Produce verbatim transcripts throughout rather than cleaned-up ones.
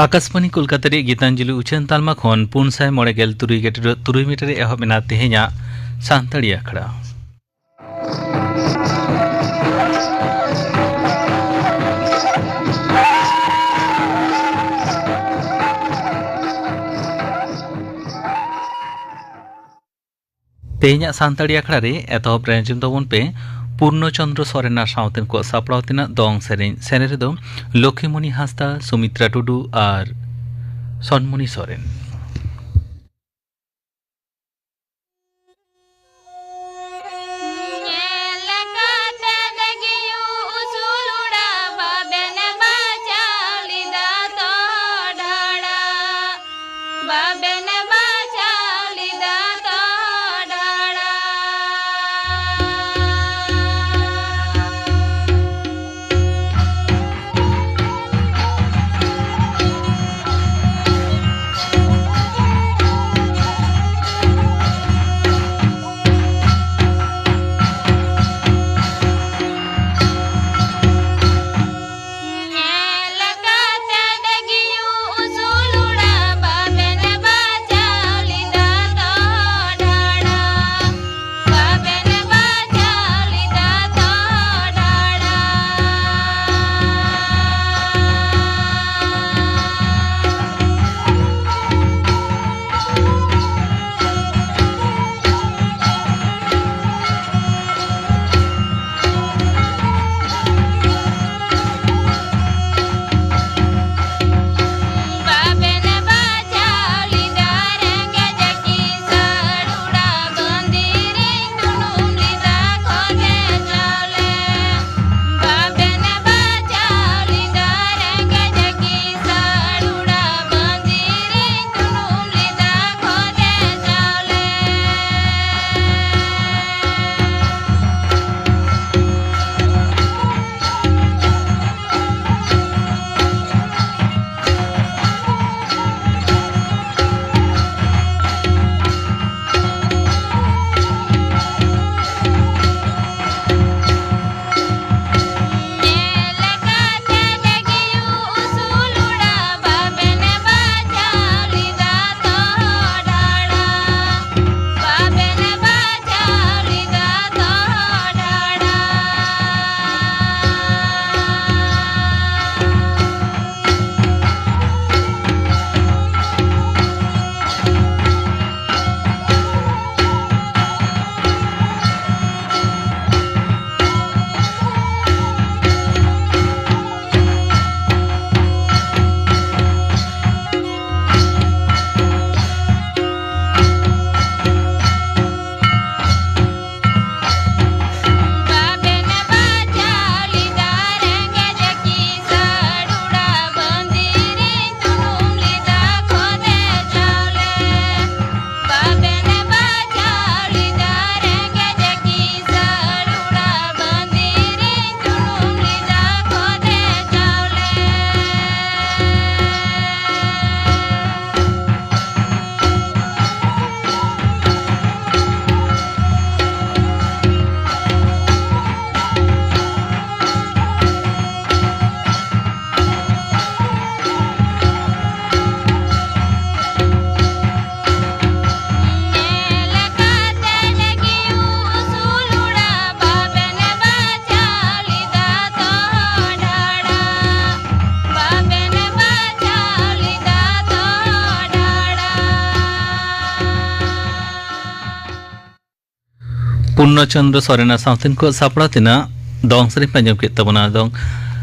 ᱟᱠᱟᱥᱵᱟᱱᱤ ᱠᱳᱞᱠᱟᱛᱟ ᱨᱮᱭᱟᱜ ᱜᱤᱛᱟᱧᱡᱚᱞᱤ ᱩᱪᱷᱟᱹᱱ ᱛᱟᱞᱢᱟ ᱠᱷᱚᱱ ᱯᱩᱱ ᱥᱟᱭ ᱢᱚᱬᱮ ᱜᱮᱞ ᱛᱩᱨᱩᱭ ᱜᱮᱴ ᱛᱩᱨᱩᱭ ᱢᱤᱴᱟᱨ ᱨᱮ ᱮᱦᱚᱵ ᱮᱱᱟ ᱛᱮᱦᱮᱧᱟᱜ ᱥᱟᱱᱛᱟᱲᱤ ᱟᱠᱷᱲᱟ᱾ ᱛᱮᱦᱮᱧᱟᱜ ᱥᱟᱱᱛᱟᱲᱤ ᱟᱠᱷᱲᱟ ᱨᱮ ᱮᱛᱚᱦᱚᱵ ᱨᱮ ᱟᱸᱡᱚᱢ ᱛᱟᱵᱚᱱ ᱯᱮ ᱯᱩᱨᱱᱚ ᱪᱚᱱᱫᱨᱚ ᱥᱚᱨᱮᱱ ᱟᱨ ᱥᱟᱶᱛᱮᱱ ᱠᱚᱣᱟᱜ ᱥᱟᱯᱲᱟᱣ ᱛᱮᱱᱟᱜ ᱫᱚᱝ ᱥᱮᱨᱮᱧ᱾ ᱥᱮᱨᱮᱧ ᱨᱮᱫᱚ ᱞᱚᱠᱷᱤᱢᱚᱱᱤ ᱦᱟᱸᱥᱫᱟ, ᱥᱩᱢᱤᱛᱨᱟ ᱴᱩᱰᱩ ᱟᱨ ᱥᱚᱱᱢᱚᱱᱤ ᱥᱚᱨᱮᱱ᱾ ᱧᱮᱞ ᱠᱟᱛᱮ ᱜᱮᱭᱩ ᱩᱥᱩᱞ ᱩᱲᱟ ᱵᱟᱵᱮᱱ ᱵᱟᱡᱟᱣ ᱞᱮᱫᱟ ᱛᱚ ᱰᱷᱟᱲᱟ, ᱵᱟᱵᱮᱱ ᱵᱟᱡᱟᱣ ᱞᱮᱫᱟ ᱛᱚ ᱰᱷᱟᱲᱟ᱾ ᱯᱩᱨᱱᱚ ᱪᱚᱱᱫᱨᱚ ᱥᱚᱨᱮᱱᱟᱜ ᱥᱟᱶᱛᱮᱱ ᱠᱚ ᱥᱟᱯᱲᱟᱣ ᱛᱮᱱᱟᱜ ᱫᱚᱝ ᱥᱮᱨᱮᱧ ᱯᱮ ᱟᱸᱡᱚᱢ ᱠᱮᱫ ᱛᱟᱵᱚᱱᱟ᱾ ᱫᱚᱝ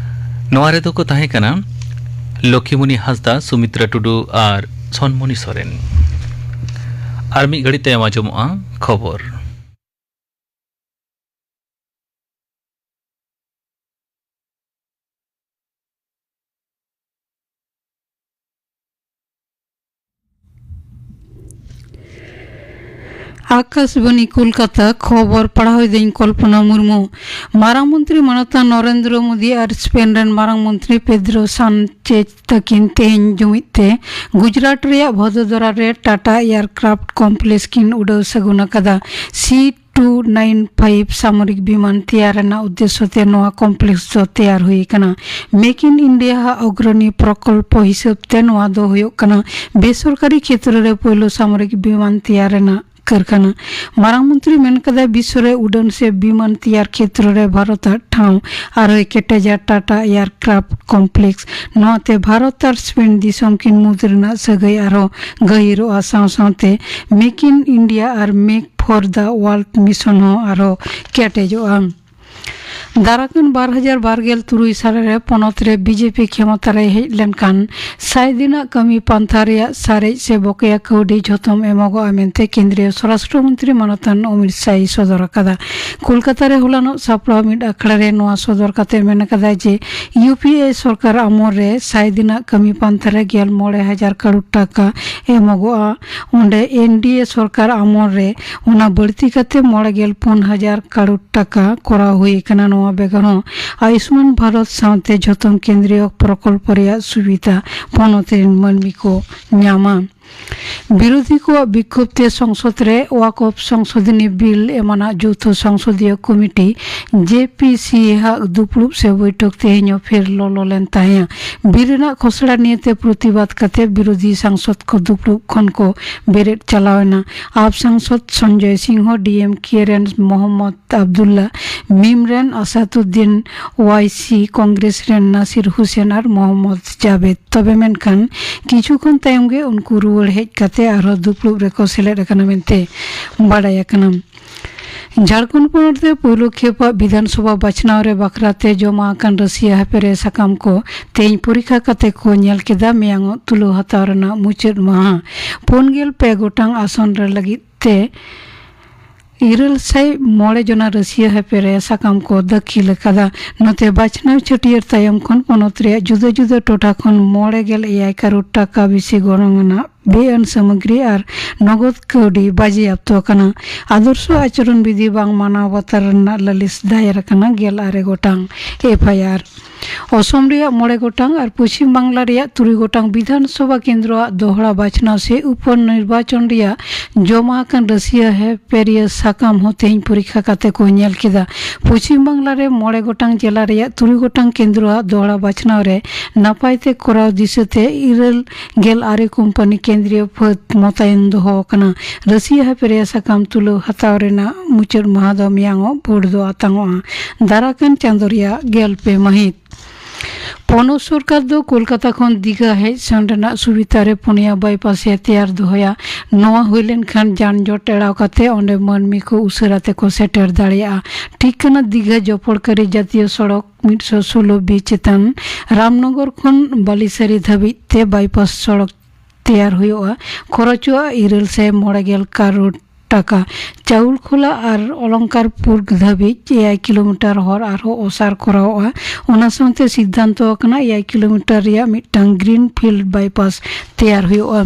ᱱᱚᱣᱟ ᱨᱮᱫᱚ ᱠᱚ ᱛᱟᱦᱮᱸ ᱠᱟᱱᱟ ᱞᱚᱠᱷᱤᱢᱩᱱᱤ ᱦᱟᱸᱥᱫᱟ, ᱥᱩᱢᱤᱛᱨᱟ ᱴᱩᱰᱩ ᱟᱨ ᱥᱚᱱᱢᱚᱱᱤ ᱥᱚᱨᱮᱱ᱾ ᱟᱨ ᱢᱤᱫ ᱜᱷᱟᱹᱲᱤᱡ ᱛᱟᱭᱚᱢ ᱟᱸᱡᱚᱢᱚᱜᱼᱟ ᱠᱷᱚᱵᱚᱨ᱾ ᱟᱠᱟᱥᱵᱟᱱᱤ ᱠᱳᱞᱠᱟᱛᱟ, ᱠᱷᱚᱵᱚᱨ ᱯᱟᱲᱦᱟᱣ ᱮᱫᱟᱹᱧ ᱠᱚᱞᱯᱚᱱᱟ ᱢᱩᱨᱢᱩ᱾ ᱢᱟᱨᱟᱝ ᱢᱚᱱᱛᱨᱤ ᱢᱟᱱᱚᱛᱟᱱ ᱱᱚᱨᱮᱱᱫᱨᱚ ᱢᱳᱫᱤ ᱟᱨ ᱥᱯᱮᱱ ᱨᱮᱱ ᱢᱟᱨᱟᱝ ᱢᱚᱱᱛᱨᱤ ᱯᱮᱫᱨᱳ ᱥᱟᱱᱪᱮᱡᱽ ᱛᱟᱹᱠᱤᱱ ᱛᱮᱦᱮᱧ ᱡᱩᱢᱤᱫ ᱛᱮ ᱜᱩᱡᱽᱨᱟᱴ ᱨᱮᱭᱟᱜ ᱵᱷᱚᱫᱳᱫᱚᱨᱟ ᱨᱮ ᱴᱟᱴᱟ ᱮᱭᱟᱨᱠᱨᱟᱯᱷᱴ ᱠᱚᱢᱯᱞᱮᱠᱥ ᱠᱤᱱ ᱩᱰᱟᱹᱣ ᱥᱟᱹᱜᱩᱱ ᱟᱠᱟᱫᱟ᱾ ᱥᱤ ᱴᱩ ᱱᱟᱭᱤᱱ ᱯᱷᱟᱭᱤᱵᱷ ᱥᱟᱢᱚᱨᱤᱠ ᱵᱤᱢᱟᱱ ᱛᱮᱭᱟᱨ ᱨᱮᱱᱟᱜ ᱩᱫᱽᱫᱮᱥᱥᱚ ᱛᱮ ᱱᱚᱣᱟ ᱠᱚᱢᱯᱞᱮᱠᱥ ᱫᱚ ᱛᱮᱭᱟᱨ ᱦᱩᱭ ᱟᱠᱟᱱᱟ᱾ ᱢᱮᱠ ᱤᱱ ᱤᱱᱰᱤᱭᱟ ᱟᱜ ᱚᱜᱨᱚᱱᱤ ᱯᱨᱚᱠᱚᱞᱯᱚ ᱦᱤᱥᱟᱹᱵ ᱛᱮ ᱱᱚᱣᱟ ᱫᱚ ᱦᱩᱭᱩᱜ ᱠᱟᱱᱟ ᱵᱮᱥᱚᱨᱠᱟᱨᱤ ᱠᱷᱮᱛᱨᱚ ᱨᱮ ᱯᱳᱭᱞᱳ ᱥᱟᱢᱚᱨᱤᱠ ᱵᱤᱢᱟᱱ ᱛᱮᱭᱟᱨ ᱨᱮᱱᱟᱜ ᱠᱟᱹᱨᱠᱷᱟᱱᱟ᱾ ᱢᱟᱨᱟᱝ ᱢᱚᱱᱛᱨᱤ ᱢᱮᱱ ᱠᱟᱫᱟᱭ, ᱵᱤᱥᱥᱚ ᱨᱮ ᱩᱰᱟᱹᱱ ᱥᱮ ᱵᱤᱢᱟᱱ ᱛᱮᱭᱟᱨ ᱠᱷᱮᱛᱨᱚ ᱨᱮ ᱵᱷᱟᱨᱚᱛ ᱟᱜ ᱴᱷᱟᱶ ᱟᱨᱦᱚᱸᱭ ᱠᱮᱴᱮᱡᱟ ᱴᱟᱴᱟ ᱮᱭᱟᱨᱠᱨᱟᱯᱷᱴ ᱠᱚᱢᱯᱞᱮᱠᱥ᱾ ᱱᱚᱣᱟ ᱛᱮ ᱵᱷᱟᱨᱚᱛ ᱟᱨ ᱥᱯᱮᱱ ᱫᱤᱥᱚᱢ ᱠᱤᱱ ᱢᱩᱫᱽ ᱨᱮᱱᱟᱜ ᱥᱟᱹᱜᱟᱹᱭ ᱟᱨᱦᱚᱸ ᱜᱟᱹᱦᱤᱨᱚᱜᱼᱟ, ᱥᱟᱶ ᱥᱟᱶᱛᱮ ᱢᱮᱠ ᱤᱱ ᱤᱱᱰᱤᱭᱟ ᱟᱨ make for the world mission ᱦᱚᱸ ᱟᱨᱦᱚᱸ ᱠᱮᱴᱮᱡᱚᱜᱼᱟ᱾ ᱫᱟᱨᱟᱠᱟᱱ ᱵᱟᱨ ᱦᱟᱡᱟᱨ ᱵᱟᱨ ᱜᱮᱞ ᱛᱩᱨᱩᱭ ᱥᱟᱞ ᱨᱮ ᱯᱚᱱᱚᱛ ᱨᱮ ᱵᱤᱡᱮᱯᱤ ᱠᱷᱮᱢᱚᱛᱟ ᱨᱮ ᱦᱮᱡ ᱞᱮᱱᱠᱷᱟᱱ ᱥᱟᱭ ᱫᱤᱱᱟᱜ ᱠᱟᱹᱢᱤ ᱯᱟᱱᱛᱷᱟ ᱨᱮᱭᱟᱜ ᱥᱟᱨᱮᱡ ᱥᱮ ᱵᱚᱠᱮᱭᱟ ᱠᱟᱹᱣᱰᱤ ᱡᱷᱚᱛᱚᱢ ᱮᱢᱚᱜᱚᱜᱼᱟ ᱢᱮᱱᱛᱮ ᱠᱮᱱᱫᱨᱤᱭᱚ ᱥᱚᱨᱟᱥᱴᱨᱚ ᱢᱚᱱᱛᱨᱤ ᱢᱟᱱᱚᱛᱟᱱ ᱚᱢᱤᱛ ᱥᱟᱦᱤ ᱥᱚᱫᱚᱨ ᱟᱠᱟᱫᱟ᱾ ᱠᱳᱞᱠᱟᱛᱟ ᱨᱮ ᱦᱚᱞᱟᱱᱚᱜ ᱥᱟᱯᱲᱟᱣ ᱢᱤᱫ ᱟᱠᱷᱲᱟ ᱨᱮ ᱱᱚᱣᱟ ᱥᱚᱫᱚᱨ ᱠᱟᱛᱮ ᱢᱮᱱ ᱟᱠᱟᱫᱟᱭ ᱡᱮ ᱤᱭᱩ ᱯᱤ ᱮ ᱥᱚᱨᱠᱟᱨ ᱟᱢᱚᱞ ᱨᱮ ᱥᱟᱭ ᱫᱤᱱᱟᱜ ᱠᱟᱹᱢᱤ ᱯᱟᱱᱛᱷᱟ ᱨᱮ ᱜᱮᱞ ᱢᱚᱬᱮ ᱦᱟᱡᱟᱨ ᱠᱟᱨᱳᱲ ᱴᱟᱠᱟ ᱮᱢᱚᱜᱚᱜᱼᱟ᱾ ᱚᱸᱰᱮ ᱮᱱ ᱰᱤ ᱮ ᱥᱚᱨᱠᱟᱨ ᱟᱢᱚᱞ ᱨᱮ ᱚᱱᱟ ᱵᱟᱹᱲᱛᱤ ᱠᱟᱛᱮ ᱢᱚᱬᱮ ᱜᱮᱞ ᱯᱩᱱ ᱦᱟᱡᱟᱨ ᱠᱟᱨᱳᱲ ᱴᱟᱠᱟ ᱠᱚᱨᱟᱣ ᱦᱩᱭ ᱟᱠᱟᱱᱟ᱾ ᱱᱚᱣᱟ ᱵᱮᱜᱚᱨ ᱦᱚᱸ ᱟᱭᱩᱥᱢᱟᱱ ᱵᱷᱟᱨᱚᱛ ᱥᱟᱶᱛᱮ ᱡᱷᱚᱛᱚᱢ ᱠᱮᱱᱫᱨᱤᱭᱚ ᱯᱨᱚᱠᱚᱞᱯᱚ ᱨᱮᱭᱟᱜ ᱥᱩᱵᱤᱫᱷᱟ ᱯᱚᱱᱚᱛ ᱨᱮᱱ ᱢᱟᱹᱱᱢᱤ ᱠᱚ ᱧᱟᱢᱟ᱾ ᱵᱤᱨᱳᱫᱷᱤ ᱠᱚᱣᱟᱜ ᱵᱤᱠᱠᱷᱳᱵ ᱛᱮ ᱥᱚᱝᱥᱚᱫ ᱨᱮ ᱣᱟᱠᱚᱯ ᱥᱚᱝᱥᱳᱫᱷᱚᱱᱤ ᱵᱤᱞ ᱮᱢᱟᱱᱟᱜ ᱡᱳᱣᱛᱷᱚ ᱥᱚᱝᱥᱚᱫᱤᱭᱚ ᱠᱚᱢᱤᱴᱤ, ᱡᱮ ᱯᱤ ᱥᱤ, ᱟᱜ ᱫᱩᱯᱲᱩᱵ ᱥᱮ ᱵᱳᱭᱴᱷᱚᱠ ᱛᱮᱦᱮᱧ ᱦᱚᱸ ᱯᱷᱮᱨ ᱞᱚᱞᱚ ᱞᱮᱱ ᱛᱟᱦᱮᱸᱫ᱾ ᱵᱤᱞ ᱨᱮᱱᱟᱜ ᱠᱷᱚᱥᱲᱟ ᱱᱤᱭᱮᱛᱮ ᱯᱨᱚᱛᱤᱵᱟᱫ ᱠᱟᱛᱮ ᱵᱤᱨᱳᱫᱷᱤ ᱥᱟᱝᱥᱚᱫ ᱠᱚ ᱫᱩᱯᱲᱩᱵ ᱠᱷᱚᱱ ᱠᱚ ᱵᱮᱨᱮᱫ ᱪᱟᱞᱟᱣ ᱮᱱᱟ᱾ ᱟᱯ ᱥᱟᱝᱥᱚᱫ ᱥᱚᱧᱡᱚᱭ ᱥᱤᱝᱦᱚ, ᱰᱤ ᱮᱢ ᱠᱮ ᱨᱮᱱ ᱢᱚᱦᱚᱢᱢᱚᱫ ᱟᱵᱫᱩᱞᱞᱟ, ᱢᱤᱢ ᱨᱮᱱ ᱟᱥᱟᱫᱩᱫᱫᱤᱱ ᱳᱣᱟᱭᱥᱤ, ᱠᱚᱝᱜᱨᱮᱥ ᱨᱮᱱ ᱱᱟᱥᱤᱨ ᱦᱩᱥᱮᱱ ᱟᱨ ᱢᱚᱦᱚᱢᱢᱚᱫ ᱡᱟᱵᱮᱫ᱾ ᱛᱚᱵᱮ ᱢᱮᱱᱠᱷᱟᱱ ᱠᱤᱪᱷᱩ ᱠᱷᱚᱱ ᱛᱟᱭᱚᱢ ᱜᱮ ᱩᱱᱠᱩ ᱨᱩᱣᱟᱹᱲ ᱦᱮᱡ ᱠᱟᱛᱮ ᱟᱨᱦᱚᱸ ᱫᱩᱯᱲᱩᱵ ᱨᱮᱠᱚ ᱥᱮᱞᱮᱫ ᱟᱠᱟᱱᱟ ᱢᱮᱱᱛᱮ ᱵᱟᱰᱟᱭ ᱟᱠᱟᱱᱟ᱾ ᱡᱷᱟᱲᱠᱷᱚᱸᱰ ᱯᱚᱱᱚᱛ ᱨᱮ ᱯᱩᱭᱞᱩ ᱠᱷᱮᱯᱟᱜ ᱵᱤᱫᱷᱟᱱ ᱥᱚᱵᱷᱟ ᱵᱟᱪᱷᱱᱟᱣ ᱨᱮ ᱵᱟᱠᱷᱨᱟ ᱛᱮ ᱡᱚᱢᱟ ᱟᱠᱟᱱ ᱨᱟᱹᱥᱤᱭᱟᱹ ᱦᱮᱯᱮᱨᱮ ᱥᱟᱠᱟᱢ ᱠᱚ ᱛᱮᱦᱮᱧ ᱯᱚᱨᱤᱠᱷᱟ ᱠᱟᱛᱮ ᱠᱚ ᱧᱮᱞ ᱠᱮᱫᱟ᱾ ᱢᱮᱭᱟᱝᱚᱜ ᱛᱩᱞᱟᱹᱣ ᱦᱟᱛᱟᱣ ᱨᱮᱱᱟᱜ ᱢᱩᱪᱟᱹᱫ ᱢᱟᱦᱟ᱾ ᱯᱩᱱ ᱜᱮᱞ ᱯᱮ ᱜᱚᱴᱟᱝ ᱟᱥᱚᱱ ᱨᱮ ᱞᱟᱹᱜᱤᱫ ᱛᱮ ᱤᱨᱟᱹᱞ ᱥᱟᱭ ᱢᱚᱬᱮ ᱡᱚᱱᱟ ᱨᱟᱹᱥᱤᱭᱟᱹ ᱦᱮᱯᱮᱨᱮ ᱥᱟᱠᱟᱢ ᱠᱚ ᱫᱟᱹᱠᱷᱤᱞ ᱟᱠᱟᱫᱟ᱾ ᱱᱚᱛᱮ ᱵᱟᱪᱷᱱᱟᱣ ᱪᱷᱟᱹᱴᱭᱟᱹᱨ ᱛᱟᱭᱚᱢ ᱠᱷᱚᱱ ᱯᱚᱱᱚᱛ ᱨᱮᱭᱟᱜ ᱡᱩᱫᱟᱹ ᱡᱩᱫᱟᱹ ᱴᱚᱴᱷᱟ ᱠᱷᱚᱱ ᱢᱚᱬᱮ ᱜᱮᱞ ᱮᱭᱟᱭ ᱠᱟᱨᱳᱲ ᱴᱟᱠᱟ ᱵᱮᱥᱤ ᱜᱚᱱᱚᱝ ᱟᱱᱟᱜ ᱵᱮᱼᱟᱹᱱ ᱥᱟᱢᱚᱜᱨᱤ ᱟᱨ ᱱᱚᱜᱚᱫ ᱠᱟᱹᱣᱰᱤ ᱵᱟᱡᱮᱭᱟᱯᱛᱚ ᱟᱠᱟᱱᱟ᱾ ᱟᱫᱚᱨᱥᱚ ᱟᱪᱚᱨᱚᱱ ᱵᱤᱫᱷᱤ ᱵᱟᱝ ᱢᱟᱱᱟᱣ ᱵᱟᱛᱟᱣ ᱨᱮᱱᱟᱜ ᱞᱟᱹᱞᱤᱥ ᱫᱟᱭᱮᱨ ᱟᱠᱟᱱᱟ ᱜᱮᱞ ᱟᱨᱮ ᱜᱚᱴᱟᱝ ᱮᱯᱷ ᱟᱭ ᱟᱨ᱾ ᱚᱥᱚᱢ ᱨᱮᱭᱟᱜ ᱢᱚᱬᱮ ᱜᱚᱴᱟᱝ ᱟᱨ ᱯᱚᱪᱷᱤᱢ ᱵᱟᱝᱞᱟ ᱨᱮᱭᱟᱜ ᱛᱩᱨᱩᱭ ᱜᱚᱴᱟᱝ ᱵᱤᱫᱷᱟᱱ ᱥᱚᱵᱷᱟ ᱠᱮᱱᱫᱨᱚᱣᱟᱜ ᱫᱚᱦᱲᱟ ᱵᱟᱪᱷᱱᱟᱣ ᱥᱮ ᱩᱯᱚ ᱱᱤᱨᱵᱟᱪᱚᱱ ᱨᱮᱭᱟᱜ ᱡᱚᱢᱟ ᱟᱠᱟᱱ ᱨᱟᱹᱥᱤᱭᱟᱹ ᱦᱮᱯᱮᱨᱤᱭᱟᱹ ᱥᱟᱠᱟᱢ ᱦᱚᱸ ᱛᱮᱦᱮᱧ ᱯᱚᱨᱤᱠᱷᱟ ᱠᱟᱛᱮ ᱠᱚ ᱧᱮᱞ ᱠᱮᱫᱟ᱾ ᱯᱚᱪᱷᱤᱢ ᱵᱟᱝᱞᱟ ᱨᱮ ᱢᱚᱬᱮ ᱜᱚᱴᱟᱝ ᱡᱮᱞᱟ ᱨᱮᱭᱟᱜ ᱛᱩᱨᱩᱭ ᱜᱚᱴᱟᱝ ᱠᱮᱱᱫᱨᱚᱣᱟᱜ ᱫᱚᱦᱲᱟ ᱵᱟᱪᱷᱱᱟᱣ ᱨᱮ ᱱᱟᱯᱟᱭ ᱛᱮ ᱠᱚᱨᱟᱣ ᱫᱤᱥᱟᱹ ᱛᱮ ᱤᱨᱟᱹᱞ ᱜᱮᱞ ᱟᱨᱮ ᱠᱳᱢᱯᱟᱱᱤ ᱠᱮᱱᱫᱨᱤᱭᱚ ᱯᱷᱟᱹᱫ ᱢᱚᱛᱟᱭᱮᱱ ᱫᱚᱦᱚ ᱟᱠᱟᱱᱟ᱾ ᱨᱟᱹᱥᱤᱭᱟᱹ ᱦᱮᱯᱮᱨᱤᱭᱟᱹ ᱥᱟᱠᱟᱢ ᱛᱩᱞᱟᱹᱣ ᱦᱟᱛᱟᱣ ᱨᱮᱱᱟᱜ ᱢᱩᱪᱟᱹᱫ ᱢᱟᱦᱟ ᱫᱚ ᱢᱮᱭᱟᱝᱚᱜ ᱵᱷᱳᱴ ᱫᱚ ᱟᱛᱟᱝᱚᱜᱼᱟ ᱫᱟᱨᱟᱠᱟᱱ ᱪᱟᱸᱫᱚ ᱨᱮᱭᱟᱜ ᱜᱮᱞ ᱯᱮ ᱢᱟᱹᱦᱤᱛ᱾ ᱯᱚᱱᱚᱛ ᱥᱚᱨᱠᱟᱨ ᱫᱚ ᱠᱳᱞᱠᱟᱛᱟ ᱠᱷᱚᱱ ᱫᱤᱜᱷᱟ ᱦᱮᱡ ᱥᱮᱱ ᱨᱮᱱᱟᱜ ᱥᱩᱵᱤᱫᱷᱟ ᱨᱮ ᱯᱩᱱᱭᱟ ᱵᱟᱭᱯᱟᱥ ᱮ ᱛᱮᱭᱟᱨ ᱫᱚᱦᱚᱭᱟ᱾ ᱱᱚᱣᱟ ᱦᱩᱭ ᱞᱮᱱᱠᱷᱟᱱ ᱡᱟᱱᱡᱚᱴ ᱮᱲᱟᱣ ᱠᱟᱛᱮ ᱚᱸᱰᱮ ᱢᱟᱹᱱᱢᱤ ᱠᱚ ᱩᱥᱟᱹᱨᱟ ᱛᱮᱠᱚ ᱥᱮᱴᱮᱨ ᱫᱟᱲᱮᱭᱟᱜᱼᱟ᱾ ᱴᱷᱤᱠ ᱠᱟᱱᱟ, ᱫᱤᱜᱷᱟ ᱡᱚᱯᱚᱲᱠᱟᱨᱤ ᱡᱟᱛᱤᱭᱚ ᱥᱚᱲᱚᱠ ᱢᱤᱫ ᱥᱚ ᱥᱳᱞᱳ ᱵᱤ ᱪᱮᱛᱟᱱ ᱨᱟᱢᱱᱚᱜᱚᱨ ᱠᱷᱚᱱ ᱵᱟᱞᱤᱥᱟᱨᱤ ᱫᱷᱟᱹᱵᱤᱡ ᱛᱮ ᱵᱟᱭᱯᱟᱥ ᱥᱚᱲᱚᱠ ᱛᱮᱭᱟᱨ ᱦᱩᱭᱩᱜᱼᱟ᱾ ᱠᱷᱚᱨᱚᱪᱚᱜᱼᱟ ᱤᱨᱟᱹᱞ ᱥᱟᱭ ᱢᱚᱬᱮ ᱜᱮᱞ ᱠᱟᱨᱳᱲ ᱴᱟᱠᱟ᱾ ᱪᱟᱣᱞ ᱠᱷᱳᱞᱟ ᱟᱨ ᱚᱞᱚᱝᱠᱟᱨᱯᱩᱨ ᱫᱷᱟᱹᱵᱤᱡ ᱮᱭᱟᱭ ᱠᱤᱞᱳᱢᱤᱴᱟᱨ ᱦᱚᱨ ᱟᱨᱦᱚᱸ ᱚᱥᱟᱨ ᱠᱚᱨᱟᱣᱚᱜᱼᱟ᱾ ᱚᱱᱟ ᱥᱟᱶᱛᱮ ᱥᱤᱫᱽᱫᱷᱟᱱᱛᱚ ᱟᱠᱟᱱᱟ ᱮᱭᱟᱭ ᱠᱤᱞᱳᱢᱤᱴᱟᱨ ᱨᱮᱭᱟᱜ ᱢᱤᱫᱴᱟᱝ ᱜᱨᱤᱱ ᱯᱷᱤᱞᱰ ᱵᱟᱭᱯᱟᱥ ᱛᱮᱭᱟᱨ ᱦᱩᱭᱩᱜᱼᱟ᱾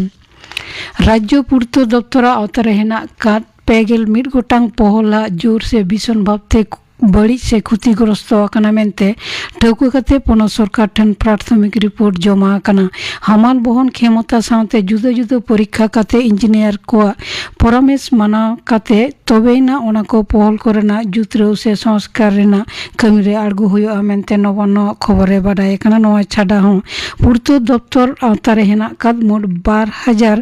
ᱨᱟᱡᱽᱡᱚ ᱯᱩᱨᱛᱚ ᱫᱚᱯᱛᱚᱨᱟᱜ ᱟᱣᱛᱟ ᱨᱮ ᱦᱮᱱᱟᱜ ᱠᱟᱫ ᱯᱮ ᱜᱮᱞ ᱢᱤᱫ ᱜᱚᱴᱟᱝ ᱯᱚᱦᱚᱞᱟᱜ ᱡᱳᱨ ᱥᱮ ᱵᱷᱤᱥᱚᱱ ᱵᱷᱟᱵᱛᱮ ᱵᱟᱹᱲᱤᱡ ᱥᱮ ᱠᱷᱚᱛᱤᱜᱨᱚᱥᱛᱚ ᱟᱠᱟᱱᱟ ᱢᱮᱱᱛᱮ ᱴᱷᱟᱹᱣᱠᱟᱹ ᱠᱟᱛᱮ ᱯᱚᱱᱚᱛ ᱥᱚᱨᱠᱟᱨ ᱴᱷᱮᱱ ᱯᱨᱟᱛᱷᱚᱢᱤᱠ ᱨᱤᱯᱳᱨᱴ ᱡᱚᱢᱟ ᱟᱠᱟᱱᱟ᱾ ᱦᱟᱢᱟᱞ ᱵᱚᱦᱚᱱ ᱠᱷᱮᱢᱚᱛᱟ ᱥᱟᱶᱛᱮ ᱡᱩᱫᱟᱹ ᱡᱩᱫᱟᱹ ᱯᱚᱨᱤᱠᱷᱟ ᱠᱟᱛᱮ ᱤᱧᱡᱤᱱᱤᱭᱟᱨ ᱠᱚᱣᱟᱜ ᱯᱚᱨᱟᱢᱮᱥ ᱢᱟᱱᱟᱣ ᱠᱟᱛᱮ ᱛᱚᱵᱮᱭᱮᱱᱟ ᱚᱱᱟ ᱠᱚ ᱯᱚᱦᱚᱞ ᱠᱚᱨᱮᱱᱟᱜ ᱡᱩᱛᱨᱟᱹᱣ ᱥᱮ ᱥᱚᱝᱥᱠᱟᱨ ᱨᱮᱱᱟᱜ ᱠᱟᱹᱢᱤ ᱨᱮ ᱟᱬᱜᱚ ᱦᱩᱭᱩᱜᱼᱟ ᱢᱮᱱᱛᱮ ᱱᱚᱵᱟᱱᱱᱚ ᱠᱷᱚᱵᱚᱨ ᱨᱮ ᱵᱟᱰᱟᱭ ᱟᱠᱟᱱᱟ᱾ ᱱᱚᱣᱟ ᱪᱷᱟᱰᱟ ᱦᱚᱸ ᱯᱩᱨᱛᱚ ᱫᱚᱯᱛᱚᱨ ᱟᱣᱛᱟ ᱨᱮ ᱦᱮᱱᱟᱜ ᱟᱠᱟᱫ ᱢᱳᱴ ᱵᱟᱨ ᱦᱟᱡᱟᱨ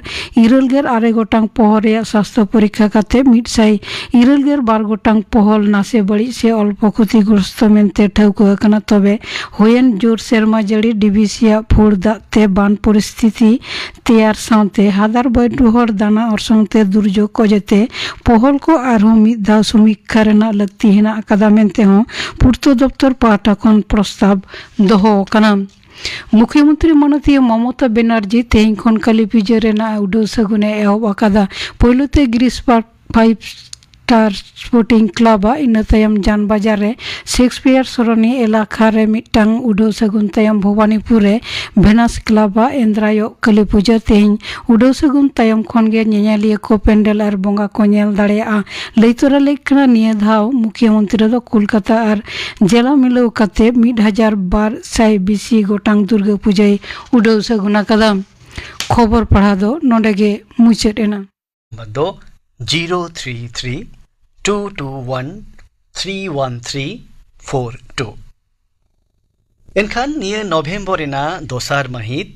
ᱤᱨᱟᱹᱞ ᱜᱮᱞ ᱟᱨᱮ ᱜᱚᱴᱟᱝ ᱯᱚᱦᱚᱞ ᱨᱮᱭᱟᱜ ᱥᱟᱥᱛᱷᱚ ᱯᱚᱨᱤᱠᱷᱟ ᱠᱟᱛᱮ ᱢᱤᱫ ᱥᱟᱭ ᱤᱨᱟᱹᱞ ᱜᱮᱞ ᱵᱟᱨ ᱜᱚᱴᱟᱝ ᱯᱚᱦᱚᱞ ᱱᱟᱥᱮ ᱵᱟᱹᱲᱤᱡ ᱥᱮ ᱚᱞᱯᱚ ᱠᱷᱚᱛᱤᱜᱨᱚᱥᱛᱚ ᱢᱮᱱᱛᱮ ᱴᱷᱟᱹᱣᱠᱟᱹ ᱟᱠᱟᱱᱟ᱾ ᱛᱚᱵᱮ ᱦᱩᱭᱮᱱ ᱡᱳᱨ ᱥᱮᱨᱢᱟ ᱡᱟᱹᱲᱤ, ᱰᱤᱵᱤᱥᱤᱭᱟᱜ ᱯᱷᱩᱲ ᱫᱟᱜ ᱛᱮ ᱵᱟᱱ ᱯᱚᱨᱤᱥᱛᱷᱤᱛᱤ ᱛᱮᱭᱟᱨ ᱥᱟᱶᱛᱮ ᱦᱟᱫᱟᱨ ᱵᱟᱹᱭᱰᱩᱦᱚᱲ ᱫᱟᱱᱟ ᱚᱨᱥᱚᱝ ᱛᱮ ᱫᱩᱨᱡᱳᱜᱽ ᱚᱡᱮᱛᱮ ᱯᱚᱦᱚᱞ ᱠᱚ ᱟᱨᱦᱚᱸ ᱢᱤᱫ ᱫᱷᱟᱣ ᱥᱚᱢᱤᱠᱠᱷᱟ ᱨᱮᱱᱟᱜ ᱞᱟᱹᱠᱛᱤ ᱦᱮᱱᱟᱜ ᱟᱠᱟᱫᱟ ᱢᱮᱱᱛᱮ ᱦᱚᱸ ᱯᱩᱨᱛᱚ ᱫᱚᱯᱛᱚᱨ ᱯᱟᱦᱴᱟ ᱠᱷᱚᱱ ᱯᱨᱚᱥᱛᱟᱵ ᱫᱚᱦᱚ ᱟᱠᱟᱱᱟ᱾ ᱢᱩᱠᱷᱭᱚᱢᱚᱱᱛᱨᱤ ᱢᱟᱱᱚᱛᱤᱭᱟᱹ ᱢᱚᱢᱚᱛᱟ ᱵᱮᱱᱟᱨᱡᱤ ᱛᱮᱦᱮᱧ ᱠᱷᱚᱱ ᱠᱟᱹᱞᱤ ᱯᱩᱡᱟᱹ ᱨᱮᱱᱟᱜ ᱩᱰᱟᱹᱣ ᱥᱟᱹᱜᱩᱱ ᱮ ᱮᱦᱚᱵ ᱟᱠᱟᱫᱟ᱾ ᱯᱳᱭᱞᱳ ᱛᱮ green park five star sporting club ᱟᱜ, ᱤᱱᱟᱹ ᱛᱟᱭᱚᱢ ᱡᱟᱱ ᱵᱟᱡᱟᱨ ᱨᱮ ᱥᱮᱠᱥᱯᱤᱭᱟᱨ ᱥᱚᱨᱚᱱᱤ ᱮᱞᱟᱠᱷᱟ ᱨᱮ ᱢᱤᱫᱴᱟᱝ ᱩᱰᱟᱹᱣ ᱥᱟᱹᱜᱩᱱ ᱛᱟᱭᱚᱢ ᱵᱷᱚᱵᱟᱱᱤᱯᱩᱨ ᱨᱮ ᱵᱷᱮᱱᱟᱥ ᱠᱞᱟᱵ ᱟᱜ ᱮᱱᱫᱨᱟᱭᱚᱜ ᱠᱟᱹᱞᱤ ᱯᱩᱡᱟᱹ᱾ ᱛᱮᱦᱮᱧ ᱩᱰᱟᱹᱣ ᱥᱟᱹᱜᱩᱱ ᱛᱟᱭᱚᱢ ᱠᱷᱚᱱ ᱜᱮ ᱧᱮᱧᱮᱞᱤᱭᱟᱹ ᱠᱚ ᱯᱮᱱᱰᱮᱞ ᱟᱨ ᱵᱚᱸᱜᱟ ᱠᱚ ᱧᱮᱞ ᱫᱟᱲᱮᱭᱟᱜᱼᱟ᱾ ᱞᱟᱹᱭ ᱛᱚᱨᱟ ᱞᱮᱠ ᱠᱟᱱᱟ, ᱱᱤᱭᱟᱹ ᱫᱷᱟᱣ ᱢᱩᱠᱷᱭᱚᱢᱚᱱᱛᱨᱤ ᱫᱚ ᱠᱳᱞᱠᱟᱛᱟ ᱟᱨ ᱡᱮᱞᱟ ᱢᱤᱞᱟᱹᱣ ᱠᱟᱛᱮ ᱢᱤᱫ ᱦᱟᱡᱟᱨ ᱵᱟᱨ ᱥᱟᱭ ᱵᱮᱥᱤ ᱜᱚᱴᱟᱝ ᱫᱩᱨᱜᱟᱹ ᱯᱩᱡᱟᱹᱭ ᱩᱰᱟᱹᱣ ᱥᱟᱹᱜᱩᱱ ᱟᱠᱟᱫᱟ᱾ ᱠᱷᱚᱵᱚᱨ ᱯᱟᱲᱦᱟᱣ ᱫᱚ ᱱᱚᱰᱮ ᱜᱮ ᱢᱩᱪᱟᱹᱫ ᱮᱱᱟ᱾ ᱱᱚᱢᱵᱚᱨ ᱫᱚ zero three three two two one three one three four two. ᱮᱱᱠᱷᱟᱱ ᱱᱤᱭᱟᱹ ᱱᱚᱵᱷᱮᱢᱵᱚᱨ ᱨᱮᱱᱟᱜ ᱫᱚᱥᱟᱨ ᱢᱟᱹᱦᱤᱛ,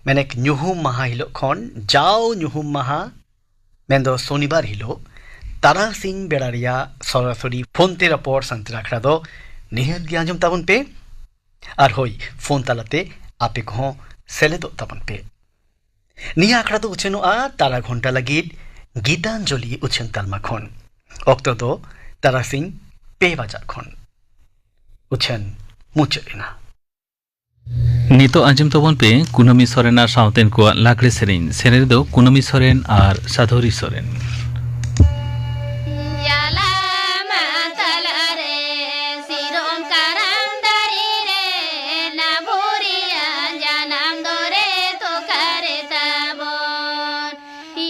ᱢᱮᱱᱮᱠ ᱧᱩᱦᱩᱢ ᱢᱟᱦᱟ ᱦᱤᱞᱳᱜ ᱠᱷᱚᱱ ᱡᱟᱣ ᱧᱩᱦᱩᱢ ᱢᱟᱦᱟ, ᱢᱮᱱᱫᱚ ᱥᱚᱱᱤᱵᱟᱨ ᱦᱤᱞᱳᱜ ᱛᱟᱨᱟᱥᱤᱧ ᱵᱮᱲᱟ ᱨᱮᱭᱟᱜ ᱥᱚᱨᱟᱥᱚᱨᱤ ᱯᱷᱳᱱ ᱛᱮ ᱨᱚᱯᱚᱲ ᱥᱟᱱᱛᱟᱲ ᱟᱠᱷᱲᱟ ᱫᱚ ᱱᱤᱦᱟᱹᱛ ᱜᱮ ᱟᱸᱡᱚᱢ ᱛᱟᱵᱚᱱ ᱯᱮ᱾ ᱟᱨ ᱦᱳᱭ, ᱯᱷᱳᱱ ᱛᱟᱞᱟᱛᱮ ᱟᱯᱮ ᱠᱚᱦᱚᱸ ᱥᱮᱞᱮᱫᱚᱜ ᱛᱟᱵᱚᱱ ᱯᱮ᱾ ᱱᱤᱭᱟᱹ ᱟᱠᱷᱲᱟ ᱫᱚ ᱩᱪᱷᱟᱹᱱᱚᱜᱼᱟ ᱛᱟᱨᱟ ᱜᱷᱚᱱᱴᱟ ᱞᱟᱹᱜᱤᱫ ᱜᱤᱛᱟᱧᱡᱚᱞᱤ ᱩᱪᱷᱟᱹᱱ ᱛᱟᱞᱢᱟ ᱠᱷᱚᱱ᱾ ᱚᱠᱛᱚ ᱫᱚ ᱛᱟᱨᱟᱥᱤᱧ ᱯᱮ ᱵᱟᱡᱟᱜ ᱠᱷᱚᱱ᱾ ᱩᱪᱷᱟᱹᱱ ᱢᱩᱪᱟᱹᱫ ᱮᱱᱟ᱾ ᱱᱤᱛᱚᱜ ᱟᱸᱡᱚᱢ ᱛᱟᱵᱚᱱ ᱯᱮ ᱠᱩᱱᱟᱹᱢᱤ ᱥᱚᱨᱮᱱ ᱟᱨ ᱥᱟᱶᱛᱮᱱ ᱠᱚᱣᱟᱜ ᱞᱟᱜᱽᱲᱮ ᱥᱮᱨᱮᱧ᱾ ᱥᱮᱨᱮᱧ ᱨᱮᱫᱚ ᱠᱩᱱᱟᱹᱢᱤ ᱥᱚᱨᱮᱱ ᱟᱨ ᱥᱟᱫᱷᱚᱨᱤ ᱥᱚᱨᱮᱱ᱾ ᱡᱟᱞᱟ ᱢᱟᱛᱟᱞ ᱨᱮ ᱥᱤᱨᱚᱢ ᱠᱟᱨᱟᱢ ᱫᱟᱨᱮ ᱨᱮ ᱱᱟ ᱵᱷᱩᱨᱤᱭᱟ ᱡᱟᱱᱟᱢ ᱫᱚᱨᱮ ᱛᱚᱠᱟᱨᱮ ᱛᱟᱵᱚᱱ᱾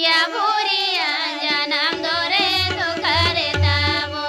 ᱭᱟ ᱵᱷᱩᱨᱤᱭᱟ ᱡᱟᱱᱟᱢ ᱫᱚᱨᱮ ᱛᱚᱠᱟᱨᱮ ᱛᱟᱵᱚᱱ᱾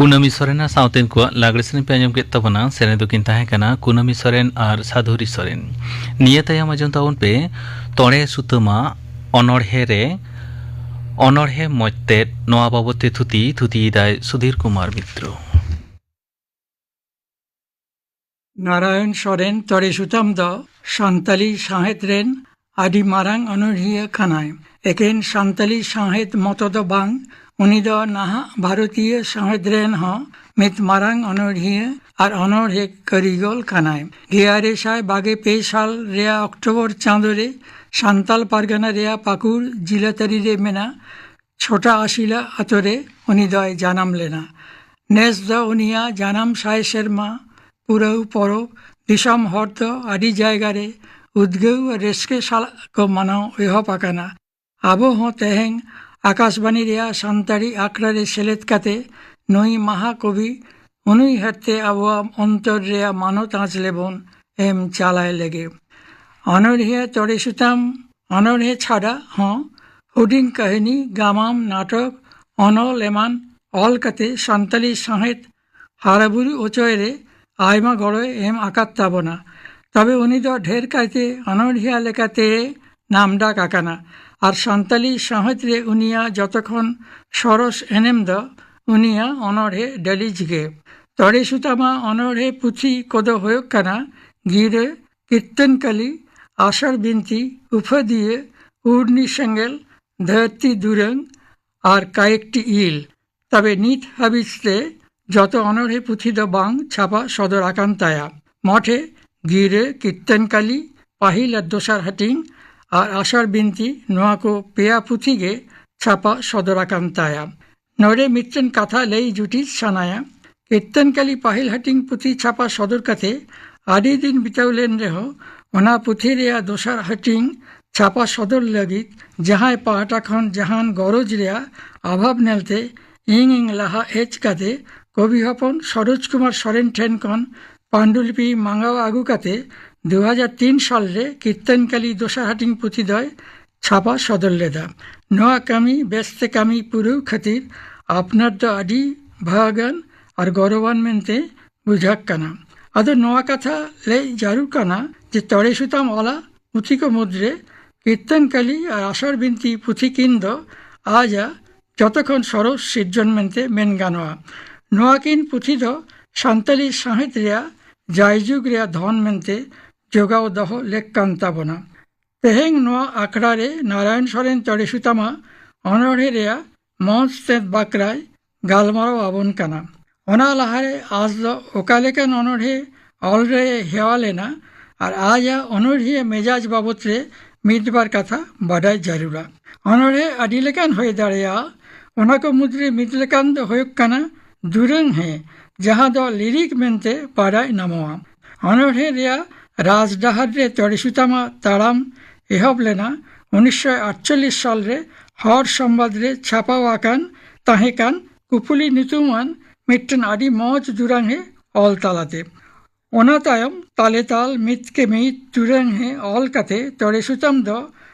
ᱠᱩᱱᱟᱹᱢᱤ ᱥᱚᱨᱮᱱᱟᱜ ᱥᱟᱶᱛᱮᱱ ᱠᱚᱣᱟᱜ ᱞᱟᱜᱽᱲᱮ ᱥᱮᱨᱮᱧ ᱯᱮ ᱟᱸᱡᱚᱢ ᱠᱮᱫ ᱛᱟᱵᱚᱱᱟ᱾ ᱥᱮᱨᱮᱧ ᱫᱚᱠᱤᱱ ᱛᱟᱦᱮᱸ ᱠᱟᱱᱟ ᱠᱩᱱᱟᱹᱢᱤ ᱥᱚᱨᱮᱱ ᱟᱨ ᱥᱟᱫᱷᱩᱨᱤ ᱥᱚᱨᱮᱱ᱾ ᱱᱤᱭᱟᱹ ᱛᱟᱭᱚᱢ ᱟᱸᱡᱚᱢ ᱛᱟᱵᱚᱱ ᱯᱮ ᱛᱚᱲᱮ ᱥᱩᱛᱟᱹᱢᱟ ᱚᱱᱚᱬᱦᱮ ᱨᱮ ᱚᱱᱚᱬᱦᱮ ᱢᱚᱡᱽ ᱛᱮᱫ᱾ ᱱᱚᱣᱟ ᱵᱟᱵᱚᱛ ᱛᱮ ᱛᱷᱩᱛᱤ, ᱛᱷᱩᱛᱤᱭᱮᱫᱟᱭ ᱥᱩᱫᱷᱤᱨ ᱠᱩᱢᱟᱨ ᱢᱤᱛᱨᱚ᱾ ᱱᱟᱨᱟᱭᱚᱱ ᱥᱚᱨᱮᱱ ᱛᱚᱲᱮ ᱥᱩᱛᱟᱹᱢ ᱫᱚ ᱥᱟᱱᱛᱟᱞᱤ ᱥᱟᱶᱦᱮᱫ ᱨᱮᱱ ᱟᱹᱰᱤ ᱢᱟᱨᱟᱝ ᱚᱱᱚᱬᱦᱤᱭᱟᱹ ᱠᱟᱱᱟᱭ᱾ ᱮᱠᱮᱱ ᱥᱟᱱᱛᱟᱞᱤ ᱥᱟᱶᱦᱮᱫ ᱢᱚᱛᱚ ᱫᱚ ᱵᱟᱝ, ᱩᱱᱤ ᱫᱚ ᱱᱟᱦᱟᱜ ᱵᱷᱟᱨᱚᱛᱤᱭᱚ ᱥᱟᱶᱦᱮᱫ ᱨᱮᱱ ᱦᱚᱸ ᱢᱤᱫ ᱢᱟᱨᱟᱝ ᱚᱱᱚᱬᱦᱤᱭᱟᱹ ᱟᱨ ᱚᱱᱚᱬᱦᱮ ᱠᱟᱹᱨᱤᱜᱚᱞ ᱠᱟᱱᱟᱭ᱾ ᱜᱮᱞ ᱟᱨᱮ ᱥᱟᱭ ᱵᱟᱜᱮ ᱯᱮ ᱥᱟᱞ ᱨᱮᱭᱟᱜ ᱚᱠᱴᱳᱵᱚᱨ ᱪᱟᱸᱫᱳ ᱨᱮ ᱥᱟᱱᱛᱟᱞ ᱯᱟᱨᱜᱟᱱᱟ ᱨᱮᱭᱟᱜ ᱯᱟᱹᱠᱩᱲ ᱡᱤᱞᱟᱹᱛᱟᱹᱨᱤ ᱨᱮ ᱢᱮᱱᱟᱜ ᱪᱷᱳᱴᱟ ᱟᱥᱤᱞᱟ ᱟᱛᱳ ᱨᱮ ᱩᱱᱤ ᱫᱚᱭ ᱡᱟᱱᱟᱢ ᱞᱮᱱᱟ᱾ ᱱᱮᱥ ᱫᱚ ᱩᱱᱤᱭᱟᱜ ᱡᱟᱱᱟᱢ ᱥᱟᱭ ᱥᱮᱨᱢᱟ ᱯᱩᱨᱟᱹᱣ ᱯᱚᱨᱚᱵᱽ ᱫᱤᱥᱚᱢ ᱦᱚᱲ ᱫᱚ ᱟᱹᱰᱤ ᱡᱟᱭᱜᱟ ᱨᱮ ᱩᱫᱽᱜᱟᱹᱣ ᱟᱨ ᱨᱟᱹᱥᱠᱟᱹ ᱥᱟᱞᱟᱜ ᱠᱚ ᱢᱟᱱᱟᱣ ᱮᱦᱚᱵ ᱟᱠᱟᱱᱟ᱾ ᱟᱵᱚ ᱦᱚᱸ ᱛᱮᱦᱮᱧ ᱟᱠᱟᱥᱵᱟᱱᱤ ᱨᱮᱭᱟᱜ ᱥᱟᱱᱛᱟᱲᱤ ᱟᱠᱷᱲᱟ ᱨᱮ ᱥᱮᱞᱮᱫ ᱠᱟᱛᱮ ᱱᱩᱭ ᱢᱟᱦᱟ ᱠᱚᱵᱤ ᱩᱱᱩᱭᱦᱟᱹᱨ ᱛᱮ ᱟᱵᱚᱣᱟᱜ ᱚᱱᱛᱚᱨ ᱨᱮᱭᱟᱜ ᱢᱟᱱᱚᱛ ᱟᱸᱪ ᱞᱮᱵᱚᱱ ᱮᱢ ᱪᱟᱞᱟᱭ ᱞᱟᱹᱜᱤᱫ᱾ ᱚᱱᱚᱬᱦᱤᱭᱟᱹ ᱛᱚᱲᱮ ᱥᱩᱛᱟᱢ ᱚᱱᱚᱬᱦᱮ ᱪᱷᱟᱰᱟ ᱦᱚᱸ ᱦᱩᱰᱤᱧ ᱠᱟᱹᱦᱱᱤ, ᱜᱟᱢᱟᱢ, ᱱᱟᱴᱚᱠ, ᱚᱱᱚᱞ ᱮᱢᱟᱱ ᱚᱞ ᱠᱟᱛᱮ ᱥᱟᱱᱛᱟᱞᱤ ᱥᱟᱶᱦᱮᱫ ᱦᱟᱨᱟᱵᱩᱨᱩ ᱚᱪᱚᱭ ᱨᱮ ᱟᱭᱢᱟ ᱜᱚᱲᱚᱭ ᱮᱢ ᱟᱠᱟᱫ ᱛᱟᱵᱚᱱᱟ᱾ ᱛᱚᱵᱮ ᱩᱱᱤ ᱫᱚ ᱰᱷᱮᱨ ᱠᱟᱭᱛᱮ ᱚᱱᱚᱬᱦᱤᱭᱟᱹ ᱞᱮᱠᱟᱛᱮ ᱱᱟᱢᱰᱟᱠ ᱟᱠᱟᱱᱟ᱾ ᱟᱨ ᱥᱟᱱᱛᱟᱞᱤ ᱥᱟᱶᱦᱮᱫ ᱨᱮ ᱩᱱᱤᱭᱟᱜ ᱡᱚᱛᱚ ᱠᱷᱚᱱ ᱥᱚᱨᱚᱥ ᱮᱱᱮᱢ ᱫᱚ ᱩᱱᱤᱭᱟᱜ ᱚᱱᱚᱬᱦᱮ ᱰᱟᱹᱞᱤᱡ ᱜᱮ᱾ ᱛᱚᱲᱮ ᱥᱩᱛᱟᱢᱟᱜ ᱚᱱᱚᱬᱦᱮ ᱯᱩᱛᱷᱤ ᱠᱚᱫᱚ ᱦᱩᱭᱩᱜ ᱠᱟᱱᱟ ᱜᱤᱨᱟᱹ, ᱠᱤᱨᱛᱚᱱᱠᱟᱞᱤ, ᱟᱥᱟᱲ ᱵᱤᱱᱛᱤ, ᱩᱯᱷᱟᱹᱫᱤᱭᱟᱹ, ᱩᱨᱱᱤ ᱥᱮᱸᱜᱮᱞ, ᱫᱷᱟᱹᱨᱛᱤ ᱫᱩᱨᱟᱹᱝ ᱟᱨ ᱠᱟᱭᱮᱠᱴᱤ ᱤᱞ᱾ ᱛᱚᱵᱮ ᱱᱤᱛ ᱦᱟᱹᱵᱤᱡ ᱛᱮ ᱡᱚᱛᱚ ᱚᱱᱚᱬᱦᱮ ᱯᱩᱛᱷᱤ ᱫᱚ ᱵᱟᱝ ᱪᱷᱟᱯᱟ ᱥᱚᱫᱚᱨ ᱟᱠᱟᱱ ᱛᱟᱭᱟ᱾ ᱢᱚᱴᱷᱮ ᱜᱤᱨᱟᱹ, ᱠᱤᱨᱛᱚᱱᱠᱟᱞᱤ ᱯᱟᱹᱦᱤᱞ ᱟᱨ ᱫᱚᱥᱟᱨ ᱦᱟᱹᱴᱤᱧ ᱟᱨ ᱟᱥᱟᱲ ᱵᱤᱱᱛᱤ, ᱱᱚᱣᱟ ᱠᱚ ᱯᱮᱭᱟ ᱯᱩᱛᱷᱤ ᱜᱮ ᱪᱷᱟᱯᱟ ᱥᱚᱫᱚᱨ ᱟᱠᱟᱱ ᱛᱟᱭᱟ᱾ ᱱᱚᱰᱮ ᱢᱤᱫᱴᱮᱱ ᱠᱟᱛᱷᱟ ᱞᱟᱹᱭ ᱡᱩᱴᱤᱡ ᱥᱟᱱᱟᱭᱟ᱾ ᱠᱤᱨᱛᱚᱱᱠᱟᱞᱤ ᱯᱟᱹᱦᱤᱞ ᱦᱟᱹᱴᱤᱧ ᱯᱩᱛᱷᱤ ᱪᱷᱟᱯᱟ ᱥᱚᱫᱚᱨ ᱠᱟᱛᱮ ᱟᱹᱰᱤ ᱫᱤᱱ ᱵᱤᱛᱟᱹᱣ ᱞᱮᱱ ᱨᱮᱦᱚᱸ, ᱚᱱᱟ ᱯᱩᱛᱷᱤ ᱨᱮᱭᱟᱜ ᱫᱚᱥᱟᱨ ᱦᱟᱹᱴᱤᱧ ᱪᱷᱟᱯᱟ ᱥᱚᱫᱚᱨ ᱞᱟᱹᱜᱤᱫ ᱡᱟᱦᱟᱸᱭ ᱯᱟᱦᱴᱟ ᱠᱷᱚᱱ ᱡᱟᱦᱟᱱ ᱜᱚᱨᱚᱡᱽ ᱨᱮᱭᱟᱜ ᱚᱵᱷᱟᱵᱽ ᱧᱮᱞᱛᱮ ᱤᱧ ᱤᱧ ᱞᱟᱦᱟ ᱦᱮᱡ ᱠᱟᱛᱮ ᱠᱚᱵᱤ ᱦᱚᱯᱚᱱ ᱥᱚᱨᱳᱡᱽ ᱠᱩᱢᱟᱨ ᱥᱚᱨᱮᱱ ᱴᱷᱮᱱ ᱠᱷᱚᱱ ᱯᱟᱱᱰᱩᱞᱤᱯᱤ ᱢᱟᱸᱜᱟᱣ ᱟᱹᱜᱩ ᱠᱟᱛᱮ ᱫᱩ ᱦᱟᱡᱟᱨ ᱛᱤᱱ ᱥᱟᱞ ᱨᱮ ᱠᱤᱨᱛᱚᱱᱠᱟᱞᱤ ᱫᱚᱥᱟᱨ ᱦᱟᱹᱴᱤᱧ ᱯᱩᱛᱷᱤ ᱫᱚᱭ ᱪᱷᱟᱯᱟ ᱥᱚᱫᱚᱨ ᱞᱮᱫᱟ᱾ ᱱᱚᱣᱟ ᱠᱟᱹᱢᱤ ᱵᱮᱥᱛᱮ ᱠᱟᱹᱢᱤ ᱯᱩᱨᱟᱹᱣ ᱠᱷᱟᱹᱛᱤᱨ ᱟᱯᱱᱟᱨ ᱫᱚ ᱟᱹᱰᱤ ᱵᱷᱟᱹᱜᱟᱱ ᱟᱨ ᱜᱚᱨᱚᱵᱟᱱ ᱢᱮᱱᱛᱮ ᱵᱩᱡᱷᱟᱹᱜ ᱠᱟᱱᱟ᱾ ᱟᱫᱚ ᱱᱚᱣᱟ ᱠᱟᱛᱷᱟ ᱞᱟᱹᱭ ᱡᱟᱹᱨᱩᱲ ᱠᱟᱱᱟ ᱡᱮ ᱛᱚᱲᱮ ᱥᱩᱛᱟᱢ ᱚᱞᱟ ᱯᱩᱛᱷᱤ ᱠᱚ ᱢᱩᱫᱽᱨᱮ ᱠᱤᱨᱛᱚᱱ ᱠᱟᱹᱞᱤ ᱟᱨ ᱟᱥᱟᱲ ᱵᱤᱱᱛᱤ ᱯᱩᱛᱷᱤ ᱠᱤᱱ ᱫᱚ ᱟᱡᱟᱜ ᱡᱚᱛᱚ ᱠᱷᱚᱱ ᱥᱚᱨᱚᱥ ᱥᱤᱨᱡᱚᱱ ᱢᱮᱱᱛᱮ ᱢᱮᱱ ᱜᱟᱱᱚᱜᱼᱟ᱾ ᱱᱚᱣᱟ ᱠᱤᱱ ᱯᱩᱛᱷᱤ ᱫᱚ ᱥᱟᱱᱛᱟᱞᱤ ᱥᱟᱶᱦᱮᱫ ᱨᱮᱭᱟᱜ ᱡᱟᱭᱡᱩᱜᱽ ᱨᱮᱭᱟᱜ ᱫᱷᱚᱱ ᱢᱮᱱᱛᱮ ᱡᱚᱜᱟᱣ ᱫᱚᱦᱚ ᱞᱮᱠ ᱠᱟᱱ ᱛᱟᱵᱚᱱᱟ᱾ ᱛᱮᱦᱮᱧ ᱱᱚᱣᱟ ᱟᱠᱷᱲᱟ ᱨᱮ ᱱᱟᱨᱟᱭᱚᱱ ᱥᱚᱨᱮᱱ ᱛᱚᱲᱮ ᱥᱩᱛᱟᱢᱟᱜ ᱚᱱᱚᱬᱦᱮ ᱨᱮᱭᱟᱜ ᱢᱚᱸᱪ ᱛᱮᱫ ᱵᱟᱠᱷᱨᱟᱭ ᱜᱟᱞᱢᱟᱨᱟᱣ ᱟᱵᱚᱱ ᱠᱟᱱᱟ᱾ ᱚᱱᱟ ᱞᱟᱦᱟᱨᱮ ᱟᱡ ᱫᱚ ᱚᱠᱟ ᱞᱮᱠᱟᱱ ᱚᱱᱚᱬᱦᱮ ᱚᱞ ᱨᱮ ᱦᱮᱣᱟ ᱞᱮᱱᱟ ᱟᱨ ᱟᱡᱟᱜ ᱚᱱᱚᱬᱦᱤᱭᱟᱹ ᱢᱮᱡᱟᱡᱽ ᱵᱟᱵᱚᱛ ᱨᱮ ᱢᱤᱫ ᱵᱟᱨ ᱠᱟᱛᱷᱟ ᱵᱟᱰᱟᱭ ᱡᱟᱹᱨᱩᱲᱟ᱾ ᱚᱱᱚᱬᱦᱮ ᱟᱹᱰᱤ ᱞᱮᱠᱟᱱ ᱦᱩᱭ ᱫᱟᱲᱮᱭᱟᱜᱼᱟ᱾ ᱚᱱᱟ ᱠᱚ ᱢᱩᱫᱽᱨᱮ ᱢᱤᱫ ᱞᱮᱠᱟᱱ ᱫᱚ ᱦᱩᱭᱩᱜ ᱠᱟᱱᱟ ᱫᱩᱨᱟᱹᱝ ᱦᱮ, ᱡᱟᱦᱟᱸ ᱫᱚ ᱞᱤᱨᱤᱠ ᱢᱮᱱᱛᱮ ᱵᱟᱰᱟᱭ ᱧᱟᱢᱚᱜᱼᱟ᱾ ᱚᱱᱚᱬᱦᱮ ᱨᱮᱭᱟᱜ ᱨᱟᱡᱽᱰᱟᱦᱟᱨ ᱨᱮ ᱛᱚᱲᱮ ᱥᱩᱛᱟᱢᱟᱜ ᱛᱟᱲᱟᱢ ᱮᱦᱚᱵ ᱞᱮᱱᱟ ᱩᱱᱤᱥᱥᱚ ᱟᱴᱪᱚᱞᱞᱤᱥ ᱥᱟᱞ ᱨᱮ ᱦᱚᱲ ᱥᱚᱢᱵᱟᱫ ᱨᱮ ᱪᱷᱟᱯᱟᱣ ᱟᱠᱟᱱ ᱛᱟᱦᱮᱸ ᱠᱟᱱ ᱠᱩᱯᱩᱞᱤ ᱧᱩᱛᱩᱢᱟᱱ ᱢᱤᱫᱴᱮᱱ ᱟᱹᱰᱤ ᱢᱚᱡᱽ ᱫᱩᱨᱟᱝ ᱦᱮ ᱚᱞ ᱛᱟᱞᱟᱛᱮ᱾ ᱚᱱᱟ ᱛᱟᱭᱚᱢ ᱛᱟᱞᱮ ᱛᱟᱞ ᱢᱤᱫ ᱠᱮ ᱢᱤᱫ ᱫᱩᱨᱟᱹᱝ ᱦᱮ ᱚᱞ ᱠᱟᱛᱮ ᱛᱚᱲᱮ ᱥᱩᱛᱟᱢ ᱫᱚ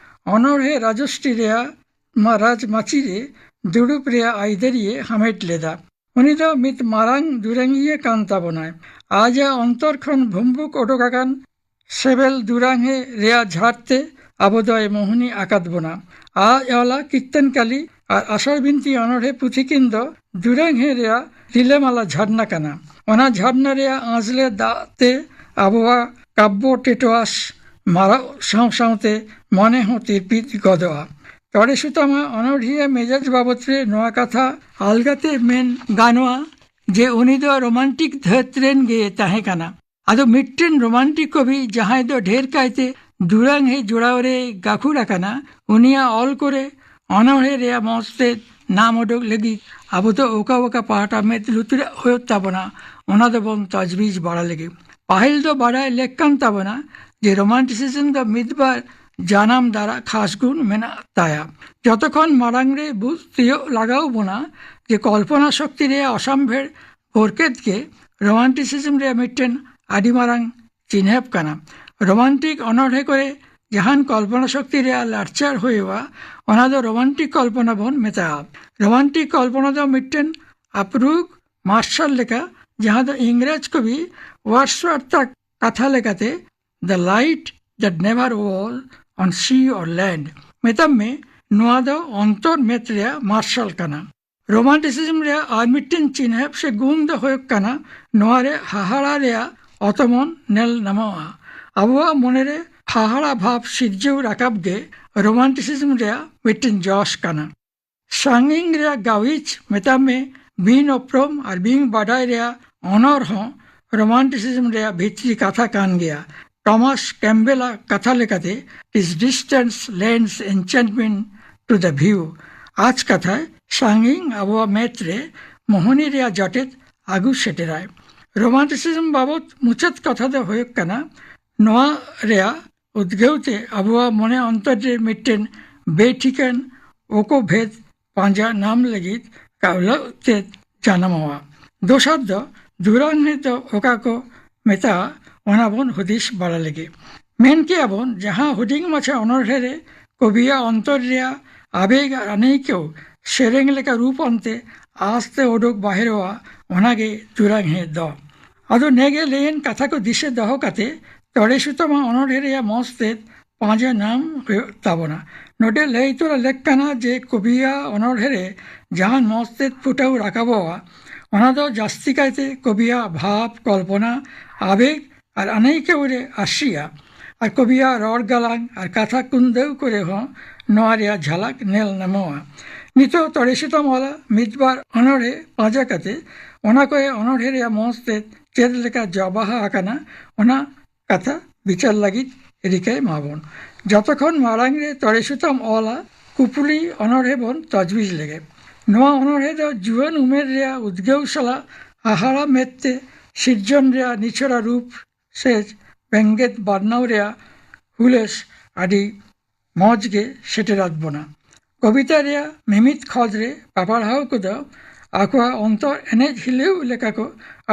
ᱚᱱᱚᱬᱦᱮ ᱨᱟᱡᱚᱥᱴᱤ ᱨᱮᱭᱟᱜ ᱢᱟ-, ᱨᱟᱡᱽ ᱢᱟᱹᱪᱤ ᱨᱮ ᱫᱩᱲᱩᱵ ᱨᱮᱭᱟᱜ ᱟᱹᱭᱫᱟᱹᱨᱤᱭᱮ ᱦᱟᱢᱮᱴ ᱞᱮᱫᱟ᱾ ᱩᱱᱤ ᱫᱚ ᱢᱤᱫ ᱢᱟᱨᱟᱝ ᱫᱩᱨᱟᱹᱝᱤᱭᱟᱹ ᱠᱟᱱ ᱛᱟᱵᱚᱱᱟᱭ᱾ ᱟᱡᱟᱜ ᱚᱱᱛᱚᱨ ᱠᱷᱚᱱ ᱵᱷᱩᱢᱵᱩᱠ ᱚᱰᱚᱠ ᱟᱠᱟᱱ ᱥᱮᱵᱮᱞ ᱫᱩᱨᱟᱝ ᱦᱮ ᱨᱮᱭᱟᱜ ᱡᱷᱟᱨ ᱛᱮ ᱟᱵᱚ ᱫᱚᱭ ᱢᱳᱦᱱᱤ ᱟᱠᱟᱫ ᱵᱚᱱᱟ᱾ ᱟᱡ ᱚᱞᱟ ᱠᱤᱨᱛᱚᱱ ᱠᱟᱞᱤ ᱟᱨ ᱟᱥᱟᱲ ᱵᱤᱱᱛᱤ ᱚᱱᱚᱬᱦᱮ ᱯᱩᱛᱷᱤ ᱠᱤᱱ ᱫᱚ ᱫᱩᱨᱟᱝ ᱦᱮ ᱨᱮᱭᱟᱜ ᱨᱤᱞᱟᱹᱢᱟᱞᱟ ᱡᱷᱟᱨᱱᱟ ᱠᱟᱱᱟ᱾ ᱚᱱᱟ ᱡᱷᱟᱨᱱᱟ ᱨᱮᱭᱟᱜ ᱟᱸᱥᱞᱮ ᱫᱟᱜ ᱛᱮ ᱟᱵᱚᱣᱟᱜ ᱠᱟᱵᱽᱵᱚ ᱴᱮᱴᱣᱟᱥ ᱢᱟᱨᱟᱣ ᱥᱟᱶ ᱥᱟᱶᱛᱮ ᱢᱚᱱᱮ ᱦᱚᱸ ᱛᱤᱨᱯᱤᱫ ᱜᱚᱫᱚᱜᱼᱟ᱾ ᱛᱚᱲᱮ ᱥᱩᱛᱟᱢᱟᱜ ᱚᱱᱚᱬᱦᱤᱭᱟᱹ ᱢᱮᱡᱟᱡᱽ ᱵᱟᱵᱚᱛ ᱨᱮ ᱱᱚᱣᱟ ᱠᱟᱛᱷᱟ ᱟᱞᱜᱟᱛᱮ ᱢᱮᱱ ᱜᱟᱱᱚᱜᱼᱟ ᱡᱮ ᱩᱱᱤ ᱫᱚ ᱨᱳᱢᱟᱱᱴᱤᱠ ᱫᱷᱟᱹᱛ ᱨᱮᱱ ᱜᱮ ᱛᱟᱦᱮᱸ ᱠᱟᱱᱟ᱾ ᱟᱫᱚ ᱢᱤᱫᱴᱮᱱ ᱨᱳᱢᱟᱱᱴᱤᱠ ᱠᱚᱵᱤ ᱡᱟᱦᱟᱸᱭ ᱫᱚ ᱰᱷᱮᱨ ᱠᱟᱭᱛᱮ ᱫᱩᱨᱟᱝ ᱦᱮ ᱡᱚᱲᱟᱣ ᱨᱮ ᱜᱟᱹᱠᱷᱩᱲ ᱟᱠᱟᱱᱟ, ᱩᱱᱤᱭᱟᱜ ᱚᱞ ᱠᱚᱨᱮ ᱚᱱᱚᱬᱦᱮ ᱨᱮᱭᱟᱜ ᱢᱚᱸᱡᱽ ᱛᱮ ᱱᱟᱢ ᱩᱰᱩᱠ ᱞᱟᱹᱜᱤᱫ ᱟᱵᱚ ᱫᱚ ᱚᱠᱟ ᱚᱠᱟ ᱯᱟᱦᱴᱟ ᱢᱮᱫ ᱞᱩᱛᱩᱨᱟᱜ ᱦᱩᱭᱩᱜ ᱛᱟᱵᱚᱱᱟ, ᱚᱱᱟ ᱫᱚᱵᱚᱱ ᱛᱟᱡᱽᱵᱤᱡᱽ ᱵᱟᱲᱟ ᱞᱟᱹᱜᱤᱫ᱾ ᱯᱟᱹᱦᱤᱞ ᱫᱚ ᱵᱟᱰᱟᱭ ᱞᱮᱠ ᱠᱟᱱ ᱛᱟᱵᱚᱱᱟ ᱡᱮ ᱨᱳᱢᱟᱱᱴᱤᱥᱤᱡᱢ ᱫᱚ ᱢᱤᱫ ᱵᱟᱨ ᱡᱟᱱᱟᱢ ᱫᱟᱨᱟ ᱠᱷᱟᱥ ᱜᱩᱱ ᱢᱮᱱᱟᱜ ᱛᱟᱭᱟ᱾ ᱡᱚᱛᱚ ᱠᱷᱚᱱ ᱢᱟᱲᱟᱝ ᱨᱮ ᱵᱩᱡᱽ ᱛᱤᱭᱳᱜ ᱞᱟᱜᱟᱣ ᱵᱚᱱᱟ ᱡᱮ ᱠᱚᱞᱯᱚᱱᱟ ᱥᱚᱠᱛᱤ ᱨᱮᱭᱟᱜ ᱚᱥᱟᱢᱵᱷᱮᱲ ᱵᱚᱨᱠᱮᱛ ᱜᱮ ᱨᱳᱢᱟᱱᱴᱤᱥᱤᱡᱢ ᱨᱮᱭᱟᱜ ᱢᱤᱫᱴᱮᱱ ᱟᱹᱰᱤ ᱢᱟᱨᱟᱝ ᱪᱤᱱᱦᱟᱹᱯ ᱠᱟᱱᱟ᱾ ᱨᱳᱢᱟᱱᱴᱤᱠ ᱚᱱᱚᱬᱦᱮ ᱠᱚᱨᱮ ᱡᱟᱦᱟᱱ ᱠᱚᱞᱯᱚᱱᱟ ᱥᱚᱠᱛᱤ ᱨᱮᱭᱟᱜ ᱞᱟᱲᱪᱟᱲ ᱦᱩᱭᱩᱜᱼᱟ, ᱚᱱᱟ ᱫᱚ ᱨᱳᱢᱟᱱᱴᱤᱠ ᱠᱚᱞᱯᱚᱱᱟ ᱵᱚᱱ ᱢᱮᱛᱟᱜᱼᱟ᱾ ᱨᱳᱢᱟᱱᱴᱤᱠ ᱠᱚᱞᱯᱚᱱᱟ ᱫᱚ ᱢᱤᱫᱴᱮᱱ ᱟᱯᱨᱩᱜ ᱢᱟᱨᱥᱟᱞ ᱞᱮᱠᱟ, ᱡᱟᱦᱟᱸ ᱫᱚ ᱤᱝᱨᱮᱡᱽ ᱠᱚᱵᱤ ᱣᱟᱨᱰᱥᱣᱟᱨᱛᱷ ᱟᱜ ᱠᱟᱛᱷᱟ ᱞᱮᱠᱟᱛᱮ "The light that never was on sea or land" ᱢᱮᱛᱟᱜ ᱢᱮ, ᱱᱚᱣᱟ ᱫᱚ ᱚᱱᱛᱚᱨ ᱢᱮᱫ ᱨᱮᱭᱟᱜ ᱢᱟᱨᱥᱟᱞ ᱠᱟᱱᱟ᱾ ᱨᱳᱢᱟᱱᱴᱤᱥᱤᱡᱢ ᱨᱮᱭᱟᱜ ᱟᱨ ᱢᱤᱫᱴᱮᱱ ᱪᱤᱱᱦᱟᱹᱯ ᱥᱮ ᱜᱩᱱ ᱫᱚ ᱦᱩᱭᱩᱜ ᱠᱟᱱᱟ ᱱᱚᱣᱟ ᱨᱮ ᱦᱟᱦᱟᱲᱟ ᱨᱮᱭᱟᱜ ᱚᱛᱚᱢᱚᱱ ᱧᱮᱞ ᱧᱟᱢᱚᱜᱼᱟ᱾ ᱟᱵᱚᱣᱟᱜ ᱢᱚᱱᱮᱨᱮ ᱦᱟᱦᱟᱲᱟ ᱵᱷᱟᱵᱽ ᱥᱤᱨᱡᱟᱹᱣ ᱨᱟᱠᱟᱵ ᱜᱮ ᱨᱳᱢᱟᱱᱴᱤᱥᱤᱡᱢ ᱨᱮᱭᱟᱜ ᱢᱤᱫᱴᱮᱱ ᱡᱚᱥ ᱠᱟᱱᱟ᱾ ᱥᱟᱝᱜᱤᱝ ᱨᱮᱭᱟᱜ ᱜᱟᱣᱤᱪ ᱢᱮᱛᱟᱜ ᱢᱮ, ᱵᱤᱱ ᱩᱯᱨᱩᱢ ᱟᱨ ᱵᱤᱱ ᱵᱟᱰᱟᱭ ᱨᱮᱭᱟᱜ ᱚᱱᱚᱨ ᱦᱚᱸ ᱨᱳᱢᱟᱱᱴᱤᱥᱤᱡᱢ ᱨᱮᱭᱟᱜ ᱵᱷᱤᱛᱨᱤ ᱠᱟᱛᱷᱟ ᱠᱟᱱ ᱜᱮᱭᱟ᱾ ᱴᱚᱢᱟᱥ ᱠᱮᱢᱵᱮᱞ ᱟᱜ ᱠᱟᱛᱷᱟ ᱞᱮᱠᱟᱛᱮ, "This distance lends enchantment to the view." ᱟᱡ ᱠᱟᱛᱷᱟᱭ ᱥᱟᱝᱜᱤᱝ ᱟᱵᱚᱣᱟᱜ ᱢᱮᱫ ᱨᱮ ᱢᱳᱦᱚᱱᱤ ᱨᱮᱭᱟᱜ ᱡᱚᱴᱮᱫ ᱟᱹᱜᱩ ᱥᱮᱴᱮᱨᱟᱭ᱾ ᱨᱳᱢᱟᱱᱴᱤᱥᱤᱡᱢ ᱵᱟᱵᱚᱛ ᱢᱩᱪᱟᱹᱫ ᱠᱟᱛᱷᱟ ᱫᱚ ᱦᱩᱭᱩᱜ ᱠᱟᱱᱟ, ᱱᱚᱣᱟ ᱨᱮᱭᱟᱜ ᱩᱫᱽᱜᱟᱹᱣ ᱛᱮ ᱟᱵᱚᱣᱟᱜ ᱢᱚᱱᱮ ᱚᱱᱛᱚᱨ ᱨᱮ ᱢᱤᱫᱴᱮᱱ ᱵᱮᱴᱷᱤᱠᱟᱹᱱ ᱚᱠᱚᱵᱷᱮᱫ ᱯᱟᱸᱡᱟ ᱧᱟᱢ ᱞᱟᱹᱜᱤᱫ ᱠᱟᱹᱣᱞᱟᱹᱣ ᱛᱮ ᱡᱟᱱᱟᱢᱚᱜᱼᱟ᱾ ᱫᱚᱥᱟᱨ ᱫᱚ ᱫᱩᱨᱟᱝ ᱫᱚ ᱚᱠᱟ ᱠᱚ ᱢᱮᱛᱟᱜᱼᱟ, ᱚᱱᱟ ᱵᱚᱱ ᱦᱩᱫᱤᱥ ᱵᱟᱲᱟ ᱞᱮᱜᱮ᱾ ᱢᱮᱱ ᱠᱮᱜᱼᱟ ᱵᱚᱱ, ᱡᱟᱦᱟᱸ ᱦᱩᱰᱤᱧ ᱢᱟᱪᱷᱟ ᱚᱱᱚᱬᱦᱮ ᱨᱮ ᱠᱚᱵᱤᱭᱟᱜ ᱚᱱᱛᱚᱨ ᱨᱮᱭᱟᱜ ᱟᱵᱮᱜ ᱟᱨ ᱟᱹᱱᱟᱹᱭᱠᱟᱹᱣ ᱥᱮᱨᱮᱧ ᱞᱮᱠᱟ ᱨᱩᱯ ᱟᱱᱛᱮ ᱟᱥᱛᱮ ᱩᱰᱩᱠ ᱵᱟᱦᱮᱨᱚᱜᱼᱟ, ᱚᱱᱟᱜᱮ ᱫᱩᱨᱟᱝ ᱫᱚ᱾ ᱟᱫᱚ ᱱᱮᱜᱮ ᱞᱟᱹᱭᱮᱱ ᱠᱟᱛᱷᱟ ᱠᱚ ᱫᱤᱥᱟᱹ ᱫᱚᱦᱚ ᱠᱟᱛᱮ ᱛᱚᱲᱮ ᱥᱩᱛᱟᱹᱢ ᱟᱜ ᱚᱱᱚᱬᱦᱮ ᱨᱮᱭᱟᱜ ᱢᱚᱸᱡᱽ ᱛᱮᱫ ᱯᱟᱸᱡᱟ ᱧᱟᱢ ᱦᱩᱭᱩᱜ ᱛᱟᱵᱚᱱᱟ᱾ ᱱᱚᱰᱮ ᱞᱟᱹᱭ ᱛᱚᱨᱟ ᱞᱮᱠ ᱠᱟᱱᱟ ᱡᱮ ᱠᱚᱵᱤᱭᱟᱜ ᱚᱱᱚᱬᱦᱮ ᱨᱮ ᱡᱟᱦᱟᱸ ᱢᱚᱸᱡᱽ ᱛᱮᱫ ᱯᱷᱩᱴᱟᱹᱣ ᱨᱟᱠᱟᱵᱚᱜᱼᱟ, ᱚᱱᱟ ᱫᱚ ᱡᱟᱹᱥᱛᱤ ᱠᱟᱭᱛᱮ ᱠᱚᱵᱤᱭᱟᱜ ᱵᱷᱟᱵᱽ, ᱠᱚᱞᱯᱚᱱᱟ, ᱟᱵᱮᱜ ᱟᱨ ᱟᱹᱱᱟᱹᱭᱠᱟᱹᱣ ᱨᱮ ᱟᱹᱨᱥᱤᱜᱼᱟ᱾ ᱟᱨ ᱠᱚᱵᱤᱭᱟᱜ ᱨᱚᱲ ᱜᱟᱞᱟᱝ ᱟᱨ ᱠᱟᱛᱷᱟ ᱠᱩᱱᱫᱟᱹᱣ ᱠᱚᱨᱮ ᱦᱚᱸ ᱱᱚᱣᱟ ᱨᱮᱭᱟᱜ ᱡᱷᱟᱞᱟᱠ ᱧᱮᱞ ᱧᱟᱢᱚᱜᱼᱟ᱾ ᱱᱤᱛᱚᱜ ᱛᱚᱲᱮ ᱥᱩᱛᱟᱹᱢ ᱚᱞᱟᱜ ᱢᱤᱫ ᱵᱟᱨ ᱚᱱᱚᱬᱦᱮ ᱯᱟᱸᱡᱟ ᱠᱟᱛᱮ ᱚᱱᱟ ᱠᱚ ᱚᱱᱚᱬᱦᱮ ᱨᱮᱭᱟᱜ ᱢᱚᱸᱡᱽ ᱛᱮᱫ ᱪᱮᱫ ᱞᱮᱠᱟ ᱡᱚ ᱵᱟᱦᱟ ᱟᱠᱟᱱᱟ, ᱚᱱᱟ ᱠᱟᱛᱷᱟ ᱵᱤᱪᱟᱹᱨ ᱞᱟᱹᱜᱤᱫ ᱨᱤᱠᱟᱹᱭ ᱢᱟᱵᱚᱱ᱾ ᱡᱚᱛᱚ ᱠᱷᱚᱱ ᱢᱟᱲᱟᱝ ᱨᱮ ᱛᱚᱲᱮ ᱥᱩᱛᱟᱹᱢ ᱚᱞᱟ ᱠᱩᱯᱩᱞᱤ ᱚᱱᱚᱬᱦᱮ ᱵᱚᱱ ᱛᱚᱡᱽᱵᱤᱡᱽ ᱞᱮᱜᱮ᱾ ᱱᱚᱣᱟ ᱚᱱᱚᱬᱦᱮ ᱫᱚ ᱡᱩᱣᱟᱹᱱ ᱩᱢᱮᱨ ᱨᱮᱭᱟᱜ ᱩᱫᱽᱜᱟᱹᱣ ᱥᱟᱞᱟᱜ ᱦᱟᱦᱟᱲᱟ ᱢᱮᱫ ᱛᱮ ᱥᱤᱨᱡᱚᱱ ᱨᱮᱭᱟᱜ ᱱᱤᱪᱷᱚᱲᱟ ᱨᱩᱯ ᱥᱮ ᱵᱮᱸᱜᱮᱫ ᱵᱟᱨᱱᱟᱣ ᱨᱮᱭᱟᱜ ᱦᱩᱞᱟᱹᱥ ᱟᱹᱰᱤ ᱢᱚᱡᱽ ᱜᱮ ᱥᱮᱴᱮᱨᱟᱫ ᱵᱚᱱᱟ᱾ ᱠᱚᱵᱤᱛᱟ ᱨᱮᱭᱟᱜ ᱢᱤᱢᱤᱫ ᱠᱷᱚᱸᱰ ᱨᱮ ᱯᱟᱯᱟᱲᱦᱟᱣ ᱠᱚᱫᱚ ᱟᱠᱚᱣᱟᱜ ᱚᱱᱛᱚᱨ ᱮᱱᱮᱡ ᱦᱤᱞᱟᱹᱣ ᱞᱮᱠᱟ ᱠᱚ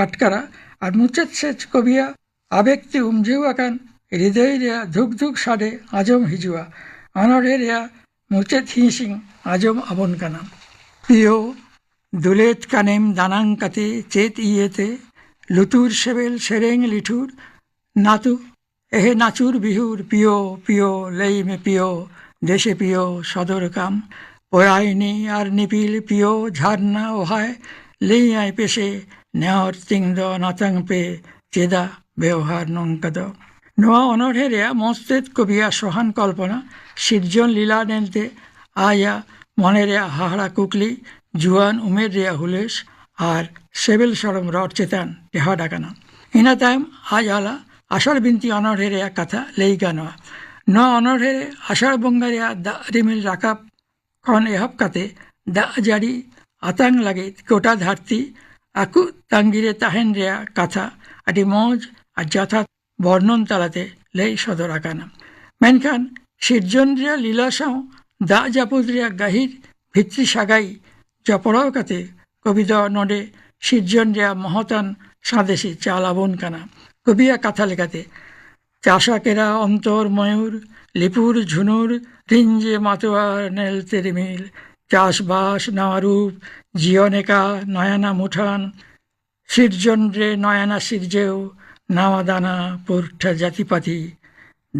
ᱟᱴᱠᱟᱨᱟ ᱟᱨ ᱢᱩᱪᱟᱹᱫ ᱥᱮᱫ ᱠᱚᱵᱤᱭᱟᱜ ᱟᱵᱮᱜᱽ ᱛᱮ ᱩᱢᱡᱷᱟᱹᱣ ᱟᱠᱟᱱ ᱦᱨᱤᱫᱟᱹᱭ ᱨᱮᱭᱟᱜ ᱫᱷᱩᱠ ᱫᱷᱩᱠ ᱥᱟᱰᱮ ᱟᱸᱡᱚᱢ ᱦᱤᱡᱩᱜᱼᱟ᱾ ᱚᱱᱚᱬᱦᱮ ᱨᱮᱭᱟᱜ ᱢᱩᱪᱟᱹᱫ ᱦᱤᱸᱥᱤᱧ ᱟᱸᱡᱚᱢ ᱟᱵᱚᱱ ᱠᱟᱱᱟ᱾ ᱯᱤᱭᱳ ᱫᱩᱞᱮᱛ ᱠᱟᱱᱮᱢ ᱫᱟᱱᱟᱝ ᱠᱟᱛᱮ ᱪᱮᱫ ᱤᱭᱟᱹᱛᱮ, ᱞᱩᱛᱩᱨ ᱥᱮᱵᱮᱞ ᱥᱮᱨᱮᱧ ᱞᱤᱴᱷᱩᱨ, ᱱᱟᱛᱩ ᱮᱦᱮ ᱱᱟᱪᱩᱨ ᱵᱤᱦᱩᱨ, ᱯᱤᱭᱳ ᱯᱤᱭᱳ ᱞᱟᱹᱭ ᱢᱮ ᱯᱤᱭᱳ, ᱫᱮᱥᱮ ᱯᱤᱭᱳ ᱥᱚᱫᱚᱨ ᱠᱟᱢ, ᱯᱚᱨᱟᱭᱱᱤ ᱟᱨ ᱱᱤᱯᱤᱞ ᱯᱤᱭᱳ ᱡᱷᱟᱨᱱᱟ ᱚᱦᱟᱭ, ᱞᱟᱹᱭ ᱟᱭ ᱯᱮᱥᱮ ᱱᱮᱦᱚᱨ ᱛᱤᱧ ᱫᱚ ᱱᱟᱛᱟᱝ ᱯᱮ, ᱪᱮᱫᱟᱜ ᱵᱮᱣᱦᱟᱨ ᱱᱚᱝᱠᱟ ᱫᱚ? ᱱᱚᱣᱟ ᱚᱱᱚᱬᱦᱮ ᱨᱮᱭᱟᱜ ᱢᱚᱥᱛᱮᱫ ᱠᱚᱵᱤᱭᱟᱜ ᱥᱚᱦᱟᱱ ᱠᱚᱞᱯᱚᱱᱟ, ᱥᱤᱨᱡᱚᱱ ᱞᱤᱞᱟ ᱧᱮᱞᱛᱮ ᱟᱭᱟᱜ ᱢᱚᱱᱮ ᱨᱮᱭᱟᱜ ᱦᱟᱦᱟᱲᱟ ᱠᱩᱠᱞᱤ, ᱡᱩᱣᱟᱹᱱ ᱩᱢᱮᱨ ᱨᱮᱭᱟᱜ ᱦᱩᱞᱟᱹᱥ ᱟᱨ ᱥᱮᱵᱮᱞ ᱥᱚᱲᱚᱢ ᱨᱚᱲ ᱪᱮᱛᱟᱱ ᱴᱮᱦᱟᱰ ᱟᱠᱟᱱᱟ᱾ ᱤᱱᱟᱹ ᱛᱟᱭᱚᱢ ᱟᱡ ᱟᱞᱟ ᱟᱥᱟᱲ ᱵᱤᱱᱛᱤ ᱚᱱᱚᱬᱦᱮ ᱨᱮᱭᱟᱜ ᱠᱟᱛᱷᱟ ᱞᱟᱹᱭ ᱜᱟᱱᱚᱜᱼᱟ᱾ ᱱᱚᱣᱟ ᱚᱱᱚᱬᱦᱮ ᱨᱮ ᱟᱥᱟᱲ ᱵᱚᱸᱜᱟ ᱨᱮᱭᱟᱜ ᱫᱟᱜ ᱨᱤᱢᱤᱞ ᱨᱟᱠᱟᱵ ᱠᱷᱚᱱ ᱮᱦᱚᱵ ᱠᱟᱛᱮ ᱫᱟᱜ ᱡᱟᱹᱲᱤ ᱟᱛᱟᱝ ᱞᱟᱹᱜᱤᱫ ᱜᱚᱴᱟ ᱫᱷᱟᱹᱨᱛᱤ ᱟᱠᱚ ᱛᱟᱺᱜᱤ ᱨᱮ ᱛᱟᱦᱮᱱ ᱨᱮᱭᱟᱜ ᱠᱟᱛᱷᱟ ᱟᱹᱰᱤ ᱢᱚᱡᱽ ᱟᱨ ᱡᱚᱛᱷᱟᱛ ᱵᱚᱨᱱᱚᱱ ᱛᱟᱞᱟᱛᱮ ᱞᱟᱹᱭ ᱥᱚᱫᱚᱨ ᱟᱠᱟᱱᱟ᱾ ᱢᱮᱱᱠᱷᱟᱱ ᱥᱤᱨᱡᱚᱱ ᱨᱮᱭᱟᱜ ᱞᱤᱞᱟ ᱥᱟᱶ ᱫᱟᱜ ᱡᱟᱹᱯᱩᱫ ᱨᱮᱭᱟᱜ ᱜᱟᱹᱦᱤᱨ ᱵᱷᱤᱛᱨᱤ ᱥᱟᱹᱜᱟᱭ ᱡᱚᱯᱲᱟᱣ ᱠᱟᱛᱮ ᱠᱚᱵᱤ ᱫᱚ ᱱᱚᱰᱮ ᱥᱤᱨᱡᱚᱱ ᱨᱮᱭᱟᱜ ᱢᱚᱦᱚᱛᱟᱱ ᱥᱟᱸᱫᱮᱥᱮ ᱪᱟᱞ ᱟᱵᱚᱱ ᱠᱟᱱᱟ᱾ ᱠᱚᱵᱤᱭᱟᱜ ᱠᱟᱛᱷᱟ ᱞᱮᱠᱟᱛᱮ, ᱪᱟᱥᱟ ᱠᱮᱨᱟ ᱚᱱᱛᱚᱨ ᱢᱚᱭᱩᱨ, ᱞᱤᱯᱩᱨ ᱡᱷᱩᱱᱩᱨ, ᱨᱤᱧᱡᱮ ᱢᱟᱛᱳᱣᱟᱨ ᱱᱮᱞᱛᱮ ᱨᱤᱢᱤᱞ, ᱪᱟᱥᱵᱟᱥ ᱱᱟᱣᱟ ᱨᱩᱯ, ᱡᱤᱭᱚᱱ ᱮᱠᱟ ᱱᱟᱭᱟᱱᱟ ᱢᱩᱴᱷᱟᱱ, ᱥᱤᱨᱡᱚᱱ ᱨᱮ ᱱᱟᱭᱟᱱᱟ ᱥᱤᱨᱡᱟᱹᱣ, ᱱᱟᱣᱟ ᱫᱟᱱᱟ ᱯᱩᱨᱴᱷᱟ ᱡᱟᱹᱛᱤᱯᱟᱹᱛᱤ,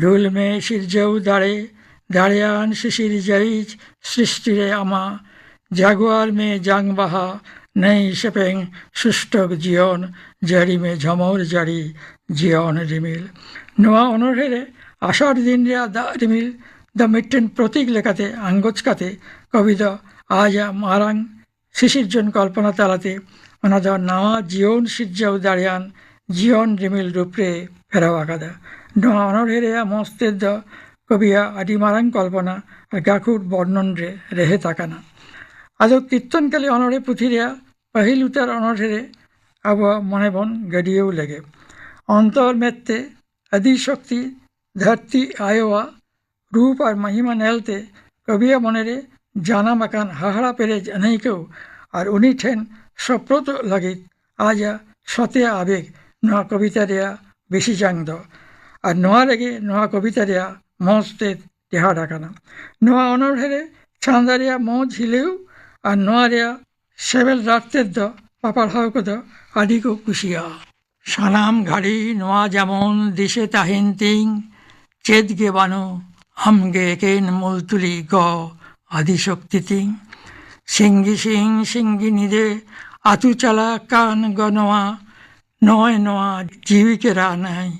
ᱫᱩᱞ ᱢᱮ ᱥᱤᱨᱡᱟᱹᱣ ᱫᱟᱲᱮ, ᱫᱟᱲᱮᱭᱟᱱ ᱥᱤᱥᱤᱨ ᱡᱟᱹᱨᱤᱡ ᱥᱨᱤᱥᱴᱤ ᱨᱮ ᱟᱢᱟ, ᱡᱟᱜᱩᱣᱟᱨ ᱢᱮ ᱡᱟᱝ ᱵᱟᱦᱟ, ᱱᱟᱹᱭ ᱥᱮᱯᱮᱝ ᱥᱩᱥᱴᱚᱠ ᱡᱤᱭᱚᱱ, ᱡᱟᱹᱲᱤ ᱢᱮ ᱡᱷᱚᱢᱚᱨ ᱡᱟᱹᱲᱤ ᱡᱤᱭᱚᱱ ᱨᱤᱢᱤᱞ᱾ ᱱᱚᱣᱟ ᱚᱱᱚᱬᱦᱮ ᱨᱮ ᱟᱥᱟᱲ ᱫᱤᱱ ᱨᱮᱭᱟᱜ ᱫᱟᱜ ᱨᱤᱢᱤᱞ ᱫᱚ ᱢᱤᱫᱴᱮᱱ ᱯᱨᱚᱛᱤᱠ ᱞᱮᱠᱟᱛᱮ ᱟᱸᱜᱚᱪ ᱠᱟᱛᱮ ᱠᱚᱵᱤ ᱫᱚ ᱟᱡᱟᱜ ᱢᱟᱨᱟᱝ ᱥᱤᱥᱤᱨᱡᱚᱱ ᱠᱚᱞᱯᱚᱱᱟ ᱛᱟᱞᱟᱛᱮ ᱚᱱᱟ ᱫᱚ ᱱᱟᱣᱟ ᱡᱤᱭᱚᱱ ᱥᱤᱨᱡᱟᱹᱣ ᱫᱟᱲᱮᱭᱟᱱ ᱡᱤᱭᱚᱱ ᱨᱤᱢᱤᱞ ᱨᱩᱯ ᱨᱮ ᱯᱷᱮᱨᱟᱣ ᱟᱠᱟᱫᱟ᱾ ᱱᱚᱣᱟ ᱚᱱᱚᱬᱦᱮ ᱨᱮᱭᱟᱜ ᱢᱚᱥᱛᱮᱫ ᱫᱚ ᱠᱚᱵᱤᱭᱟᱜ ᱟᱹᱰᱤ ᱢᱟᱨᱟᱝ ᱠᱚᱞᱯᱚᱱᱟ ᱟᱨ ᱜᱟᱹᱠᱷᱩᱲ ᱵᱚᱨᱱᱚᱱ ᱨᱮ ᱨᱮᱦᱮᱫ ᱟᱠᱟᱱᱟ᱾ ᱟᱫᱚ ᱠᱤᱨᱛᱚᱱᱠᱟᱞᱤ ᱚᱱᱚᱬᱦᱮ ᱯᱩᱛᱷᱤ ᱨᱮᱭᱟᱜ ᱯᱟᱹᱦᱤᱞ ᱩᱛᱟᱹᱨ ᱚᱱᱚᱬᱦᱮ ᱨᱮ ᱟᱵᱚᱣᱟᱜ ᱢᱚᱱᱮ ᱵᱚᱱ ᱜᱟᱹᱰᱭᱟᱹᱣ ᱞᱮᱜᱮ᱾ ᱚᱱᱛᱚᱨ ᱢᱮᱫᱛᱮ ᱟᱹᱫᱤ ᱥᱚᱠᱛᱤ ᱫᱷᱟᱹᱨᱛᱤ ᱟᱭᱳᱣᱟᱜ ᱨᱩᱯ ᱟᱨ ᱢᱚᱦᱤᱢᱟ ᱧᱮᱞᱛᱮ ᱠᱚᱵᱤᱭᱟᱜ ᱢᱚᱱᱮᱨᱮ ᱡᱟᱱᱟᱢ ᱟᱠᱟᱱ ᱦᱟᱦᱟᱲᱟ ᱯᱮᱨᱮᱡ ᱟᱹᱱᱟᱹᱭᱠᱟᱹᱣ ᱟᱨ ᱩᱱᱤ ᱴᱷᱮᱱ ᱥᱚᱯᱨᱚᱫᱚᱜ ᱞᱟᱹᱜᱤᱫ ᱟᱡᱟᱜ ᱥᱚᱛᱮ ᱟᱵᱮᱜ ᱱᱚᱣᱟ ᱠᱚᱵᱤᱛᱟ ᱨᱮᱭᱟᱜ ᱵᱤᱥᱤ ᱡᱟᱝ ᱫᱚ᱾ ᱟᱨ ᱱᱚᱣᱟ ᱨᱮᱜᱮ ᱱᱚᱣᱟ ᱠᱚᱵᱤᱛᱟ ᱨᱮᱭᱟᱜ ᱢᱚᱡᱽ ᱛᱮᱫ ᱴᱮᱦᱟᱰ ᱟᱠᱟᱱᱟ᱾ ᱱᱚᱣᱟ ᱚᱱᱚᱬᱦᱮ ᱨᱮ ᱪᱷᱟᱸᱫᱟ ᱨᱮᱭᱟᱜ ᱢᱚᱡᱽ ᱦᱤᱞᱟᱹᱣ ᱟᱨ ᱱᱚᱣᱟ ᱨᱮᱭᱟᱜ ᱥᱮᱵᱮᱞ ᱨᱟᱜᱽ ᱛᱮᱫ ᱫᱚ ᱯᱟᱯᱟᱲᱦᱟᱣ ᱠᱚᱫᱚ ᱟᱹᱰᱤ ᱠᱚ ᱠᱩᱥᱤᱭᱟᱜᱼᱟ᱾ ᱥᱟᱱᱟᱢ ᱜᱷᱟᱹᱲᱤ ᱱᱚᱣᱟ ᱡᱮᱢᱚᱱ ᱫᱤᱥᱟᱹ ᱛᱟᱦᱮᱱ ᱛᱤᱧ, ᱪᱮᱫ ᱜᱮ ᱵᱟᱹᱱᱩᱜ ᱟᱢᱜᱮ ᱮᱠᱮᱱ ᱢᱩᱞᱛᱩᱞᱤ ᱜᱚ ᱟᱫᱤ ᱥᱚᱠᱛᱤ ᱛᱤᱧ᱾ ᱥᱤᱝᱜᱤ ᱥᱤᱝ ᱥᱤᱝᱜᱤ ᱧᱤᱫᱟᱹ ᱟᱹᱛᱩ ᱪᱟᱞᱟᱜ ᱠᱟᱱ ᱜᱚ ᱱᱚᱣᱟ, ᱱᱚᱜᱼᱚᱭ ᱱᱚᱣᱟ ᱡᱤᱣᱤ ᱠᱮᱨᱟ ᱱᱟᱹᱭ᱾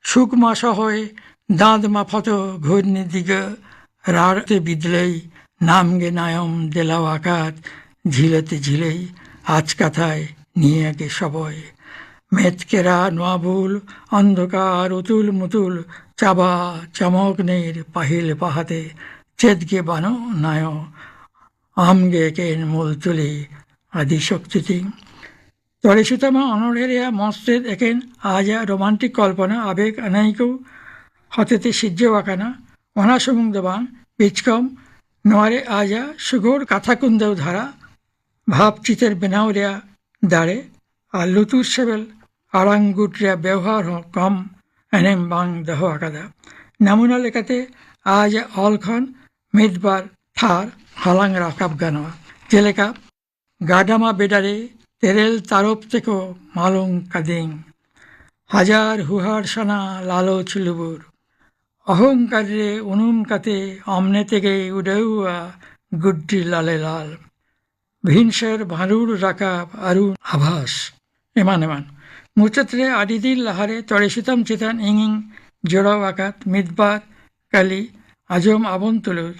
ᱥᱩᱠ ᱢᱟ ᱥᱚᱦᱚᱭ ᱫᱟᱸᱫ ᱢᱟ ᱯᱷᱚᱛᱚ ᱜᱷᱩᱨᱱᱤ ᱫᱤᱜᱟᱹ, ᱨᱟᱲ ᱛᱮ ᱵᱤᱫᱞᱟᱹᱭ ᱱᱟᱢ ᱜᱮ ᱱᱟᱭᱚᱢ ᱫᱮᱞᱟᱣ ᱟᱠᱟᱫ ᱡᱷᱤᱞᱟᱹᱛᱮ ᱡᱷᱤᱞᱟᱹᱭ ᱟᱪ ᱠᱟᱛᱷᱟᱭ ᱱᱤᱭᱟᱹ ᱜᱮ ᱥᱚᱵᱚᱭ᱾ ᱢᱮᱫ ᱠᱮᱨᱟ ᱱᱚᱣᱟ ᱵᱩᱞ ᱚᱱᱫᱷᱚᱠᱟᱨ ᱩᱛᱩᱞ ᱢᱩᱛᱩᱞ ᱪᱟᱵᱟ ᱪᱟᱢᱚᱠ ᱱᱤᱨ ᱯᱟᱹᱦᱤᱞ ᱯᱟᱦᱟᱛᱮ ᱪᱮᱫ ᱜᱮ ᱵᱟᱹᱱᱩᱜ ᱱᱟᱭᱚ ᱟᱢ ᱜᱮ ᱮᱠᱮᱱ ᱢᱩᱞᱛᱩᱞᱤ ᱟᱫᱤ ᱥᱚᱠᱛᱤ ᱛᱤᱧ᱾ ᱛᱚᱲᱮ ᱥᱩᱛᱟᱹᱢᱟ ᱚᱱᱚᱬᱦᱮ ᱨᱮᱭᱟᱜ ᱢᱚᱸᱡᱽ ᱛᱮᱫ ᱮᱠᱮᱱ ᱟᱡᱟᱜ ᱨᱳᱢᱟᱱᱴᱤᱠ ᱠᱚᱞᱯᱚᱱᱟ ᱟᱵᱮᱜ ᱟᱹᱱᱟᱹᱭᱠᱟᱹᱣ ᱦᱚᱛᱮᱛᱮ ᱥᱤᱨᱡᱟᱹᱣ ᱟᱠᱟᱱᱟ᱾ ᱚᱱᱟ ᱥᱩᱢᱩᱝ ᱫᱚ ᱵᱟᱝ, ᱵᱤᱪᱠᱚᱢ ᱱᱚᱣᱟ ᱨᱮ ᱟᱡᱟᱜ ᱥᱩᱜᱚᱲ ᱠᱟᱛᱷᱟ ᱠᱩᱱᱫᱟᱹᱣ ᱫᱷᱟᱨᱟ ᱵᱷᱟᱵᱽ ᱪᱤᱛᱟᱹᱨ ᱵᱮᱱᱟᱣ ᱨᱮᱭᱟᱜ ᱫᱟᱲᱮ ᱟᱨ ᱞᱩᱛᱩᱨ ᱥᱮᱵᱮᱞ ᱟᱲᱟᱝ ᱜᱩᱴ ᱨᱮᱭᱟᱜ ᱵᱮᱣᱦᱟᱨ ᱦᱚᱸ ᱠᱚᱢ ᱮᱱᱮᱢ ᱵᱟᱝ ᱫᱚᱦᱚ ᱟᱠᱟᱫᱟ᱾ ᱱᱟᱢᱩᱱᱟ ᱞᱮᱠᱟᱛᱮ ᱟᱡᱟᱜ ᱚᱞ ᱠᱷᱚᱱ ᱢᱤᱫ ᱵᱟᱨ ᱛᱷᱟᱨ ᱦᱟᱞᱟᱝ ᱨᱟᱠᱟᱵ ᱜᱟᱱᱚᱜᱼᱟ, ᱡᱮᱞᱮᱠᱟ ᱜᱟᱰᱟᱢᱟ ᱵᱮᱰᱟᱨᱮ ᱛᱮᱨᱮᱞ ᱛᱟᱨᱚᱯ ᱛᱮᱠᱚ ᱢᱟᱞᱚᱝ ᱠᱟᱫᱤᱧ᱾ ᱦᱟᱡᱟᱨ ᱦᱩᱦᱟᱨ ᱥᱟᱱᱟ ᱞᱟᱞᱚᱪ ᱞᱩᱵᱩᱨ᱾ ᱚᱦᱚᱝᱠᱟᱨ ᱨᱮ ᱩᱱᱩᱢ ᱠᱟᱛᱮ ᱚᱢᱱᱮ ᱛᱮᱜᱮ ᱩᱰᱟᱹᱣᱟ ᱜᱩᱰᱰᱤ ᱞᱟᱞᱮ ᱞᱟᱞ᱾ ᱵᱷᱤᱱᱥᱟᱹᱨ ᱵᱷᱟᱸᱰᱩᱲ ᱨᱟᱠᱟᱵ ᱟᱹᱨᱩ ᱟᱵᱷᱟᱥ᱾ ᱮᱢᱟᱱ ᱮᱢᱟᱱ᱾ ᱢᱩᱪᱟᱹᱫ ᱨᱮ ᱟᱹᱰᱤ ᱫᱤᱱ ᱞᱟᱦᱟᱨᱮ ᱛᱚᱲᱮ ᱥᱩᱛᱟᱹᱢ ᱪᱮᱛᱟᱱ ᱤᱧᱤᱧ ᱡᱚᱲᱟᱣ ᱟᱠᱟᱫ ᱢᱤᱫ ᱵᱟᱨ ᱠᱟᱹᱞᱤ ᱟᱸᱡᱚᱢ ᱟᱵᱚᱱ ᱛᱩᱞᱩᱡ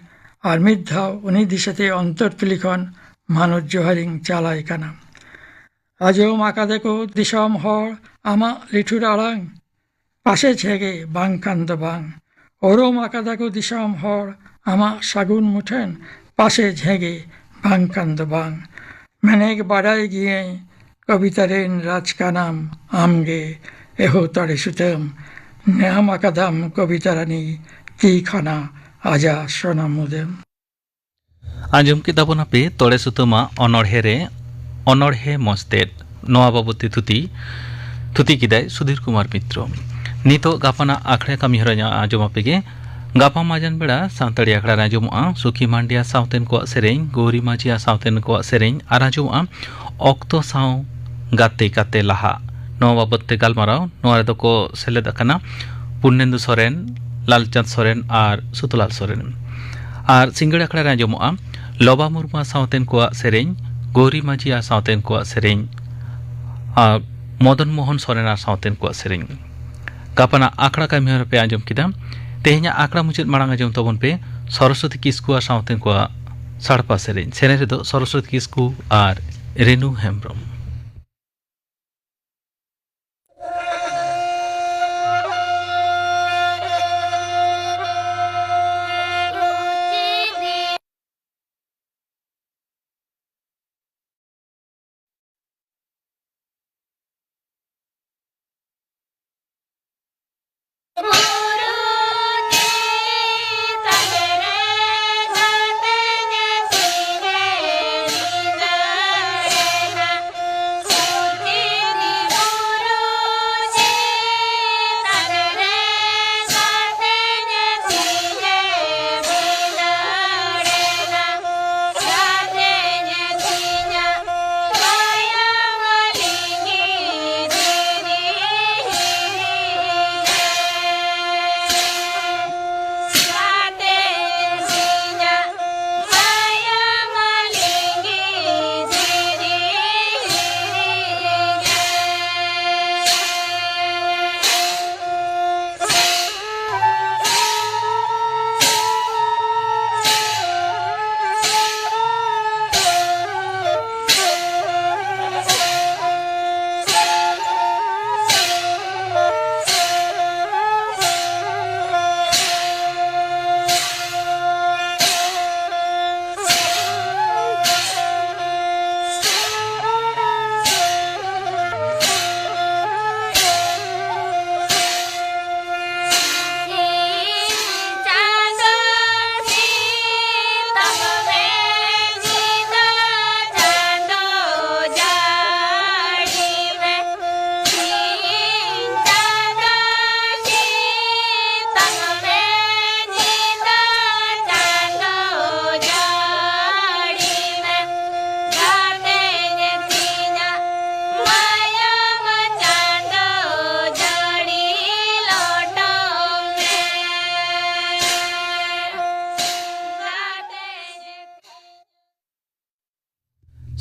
ᱟᱨ ᱢᱤᱫ ᱫᱷᱟᱣ ᱩᱱᱤ ᱫᱤᱥᱟᱹᱛᱮ ᱚᱱᱛᱚᱨ ᱛᱩᱞᱤ ᱠᱷᱚᱱ ᱢᱟᱱᱚᱛ ᱡᱚᱦᱟᱨᱤᱧ ᱪᱟᱞᱟᱭ ᱠᱟᱱᱟ᱾ ᱟᱸᱡᱚᱢ ᱟᱠᱟᱫᱟ ᱠᱚ ᱫᱤᱥᱚᱢ ᱦᱚᱲ ᱟᱢᱟᱜ ᱞᱤᱴᱷᱩᱨ ᱟᱲᱟᱝ, ᱯᱟᱥᱮ ᱡᱷᱮᱜᱮ ᱵᱟᱝᱠᱷᱟᱱ ᱫᱚ ᱵᱟᱝ᱾ ᱚᱨᱚᱢ ᱟᱠᱟᱫᱟ ᱠᱚ ᱫᱤᱥᱚᱢ ᱦᱚᱲ ᱟᱢᱟᱜ ᱥᱟᱹᱜᱩᱱ ᱢᱩᱴᱷᱟᱹᱱ, ᱯᱟᱥᱮ ᱡᱷᱮᱜᱮ ᱵᱟᱝᱠᱷᱟᱱ ᱫᱚ ᱵᱟᱝ᱾ ᱢᱮᱱᱮᱠ ᱵᱟᱰᱟᱭ ᱜᱤᱭᱟᱹᱧ ᱠᱚᱵᱤᱛᱟ ᱨᱮᱱ ᱨᱟᱡᱽ ᱠᱟᱱᱟᱢ ᱟᱢᱜᱮ, ᱮᱦᱳ ᱛᱚᱲᱮ ᱥᱩᱛᱟᱹᱢ᱾ ᱧᱟᱢ ᱟᱠᱟᱫᱟᱢ ᱠᱚᱵᱤᱛᱟ ᱨᱟᱱᱤ ᱛᱤ ᱠᱷᱟᱱᱟ ᱟᱡᱟᱜ ᱥᱚᱱᱟ ᱢᱩᱫᱟᱹᱢ᱾ ᱟᱸᱡᱚᱢ ᱠᱮᱫᱟ ᱵᱚᱱ ᱟᱯᱮ ᱛᱚᱲᱮ ᱥᱩᱛᱟᱹᱢᱟᱜ ᱚᱱᱚᱬᱦᱮ ᱨᱮ ᱚᱱᱚᱬᱦᱮ ᱢᱚᱸᱡᱽ ᱛᱮᱫ᱾ ᱱᱚᱣᱟ ᱵᱟᱵᱚᱛ ᱛᱮ ᱛᱷᱩᱛᱤ, ᱛᱷᱩᱛᱤ ᱠᱮᱫᱟᱭ ᱥᱩᱫᱷᱤᱨ ᱠᱩᱢᱟᱨ ᱢᱤᱛᱨᱚ᱾ ᱱᱤᱛᱚᱜ ᱜᱟᱯᱟᱱᱟᱜ ᱟᱠᱷᱲᱟ ᱠᱟᱹᱢᱤ ᱦᱚᱨᱟ ᱟᱸᱡᱚᱢ ᱟᱯᱮ ᱜᱮ᱾ ᱜᱟᱯᱟ ᱢᱟᱡᱟᱱ ᱵᱮᱲᱟ ᱥᱟᱱᱛᱟᱲᱤ ᱟᱠᱷᱲᱟ ᱨᱮ ᱟᱸᱡᱚᱢᱚᱜᱼᱟ ᱥᱩᱠᱷᱤ ᱢᱟᱱᱰᱤᱭᱟ ᱥᱟᱶᱛᱮᱱ ᱠᱚᱣᱟᱜ ᱥᱮᱨᱮᱧ, ᱜᱳᱨᱤ ᱢᱟᱹᱡᱷᱤᱭᱟ ᱥᱟᱶᱛᱮᱱ ᱠᱚᱣᱟᱜ ᱥᱮᱨᱮᱧ ᱟᱨ ᱟᱸᱡᱚᱢᱚᱜᱼᱟ ᱚᱠᱛᱚ ᱥᱟᱶ ᱜᱟᱛᱮ ᱠᱟᱛᱮ ᱞᱟᱦᱟ᱾ ᱱᱚᱣᱟ ᱵᱟᱵᱚᱛ ᱛᱮ ᱜᱟᱞᱢᱟᱨᱟᱣ ᱱᱚᱣᱟ ᱨᱮᱫᱚ ᱠᱚ ᱥᱮᱞᱮᱫ ᱟᱠᱟᱱᱟ ᱯᱩᱨᱱᱮᱱᱫᱩ ᱥᱚᱨᱮᱱ, ᱞᱟᱞᱪᱟᱸᱫᱽ ᱥᱚᱨᱮᱱ ᱟᱨ ᱥᱩᱛᱚᱞᱟᱞ ᱥᱚᱨᱮᱱ᱾ ᱟᱨ ᱥᱤᱸᱜᱟᱹᱲ ᱟᱠᱷᱲᱟ ᱨᱮ ᱟᱸᱡᱚᱢᱚᱜᱼᱟ ᱞᱚᱵᱟ ᱢᱩᱨᱢᱩ ᱥᱟᱶᱛᱮᱱ ᱠᱚᱣᱟᱜ ᱥᱮᱨᱮᱧ, ᱜᱳᱨᱤ ᱢᱟᱹᱡᱷᱤᱭᱟ ᱥᱟᱶᱛᱮᱱ ᱠᱚᱣᱟᱜ ᱥᱮᱨᱮᱧ ᱟᱨ ᱢᱚᱫᱚᱱ ᱢᱳᱦᱚᱱ ᱥᱚᱨᱮᱱ ᱟᱨ ᱥᱟᱶᱛᱮᱱ ᱠᱚᱣᱟᱜ ᱥᱮᱨᱮᱧ᱾ ᱜᱟᱯᱟᱱᱟᱜ ᱟᱠᱷᱲᱟ ᱠᱟᱹᱢᱤᱦᱚᱨᱟ ᱯᱮ ᱟᱸᱡᱚᱢ ᱠᱮᱫᱟ᱾ ᱛᱮᱦᱮᱧᱟᱜ ᱟᱠᱷᱲᱟ ᱢᱩᱪᱟᱹᱫ ᱢᱟᱲᱟᱝ ᱟᱸᱡᱚᱢ ᱛᱟᱵᱚᱱ ᱯᱮ ᱥᱚᱨᱚᱥᱚᱛᱤ ᱠᱤᱥᱠᱩ ᱟᱨ ᱥᱟᱶᱛᱮᱱ ᱠᱚᱣᱟᱜ ᱥᱟᱲᱯᱟ ᱥᱮᱨᱮᱧ᱾ ᱥᱮᱨᱮᱧ ᱨᱮᱫᱚ ᱥᱚᱨᱚᱥᱚᱛᱤ ᱠᱤᱥᱠᱩ ᱟᱨ ᱨᱮᱱᱩ ᱦᱮᱢᱵᱽᱨᱚᱢ᱾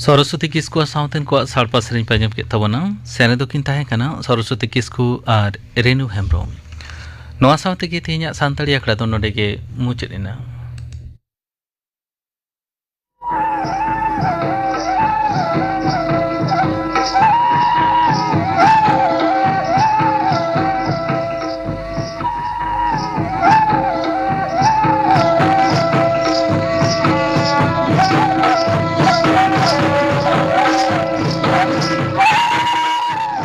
ᱥᱚᱨᱚᱥᱚᱛᱤ ᱠᱤᱥᱠᱩ ᱥᱟᱶᱛᱮᱱ ᱠᱚᱣᱟᱜ ᱥᱟᱲᱯᱟ ᱥᱮᱨᱮᱧ ᱯᱮ ᱟᱸᱡᱚᱢ ᱠᱮᱫ ᱛᱟᱵᱚᱱᱟ᱾ ᱥᱮᱨᱮᱧ ᱫᱚᱠᱤᱱ ᱛᱟᱦᱮᱸ ᱠᱟᱱᱟ ᱥᱚᱨᱚᱥᱚᱛᱤ ᱠᱤᱥᱠᱩ ᱟᱨ ᱨᱮᱱᱩ ᱦᱮᱢᱵᱨᱚᱢ᱾ ᱱᱚᱣᱟ ᱥᱟᱶ ᱛᱮᱜᱮ ᱛᱮᱦᱮᱧᱟᱜ ᱥᱟᱱᱛᱟᱲᱤ ᱟᱠᱷᱲᱟ ᱫᱚ ᱱᱚᱰᱮ ᱜᱮ ᱢᱩᱪᱟᱹᱫ ᱮᱱᱟ᱾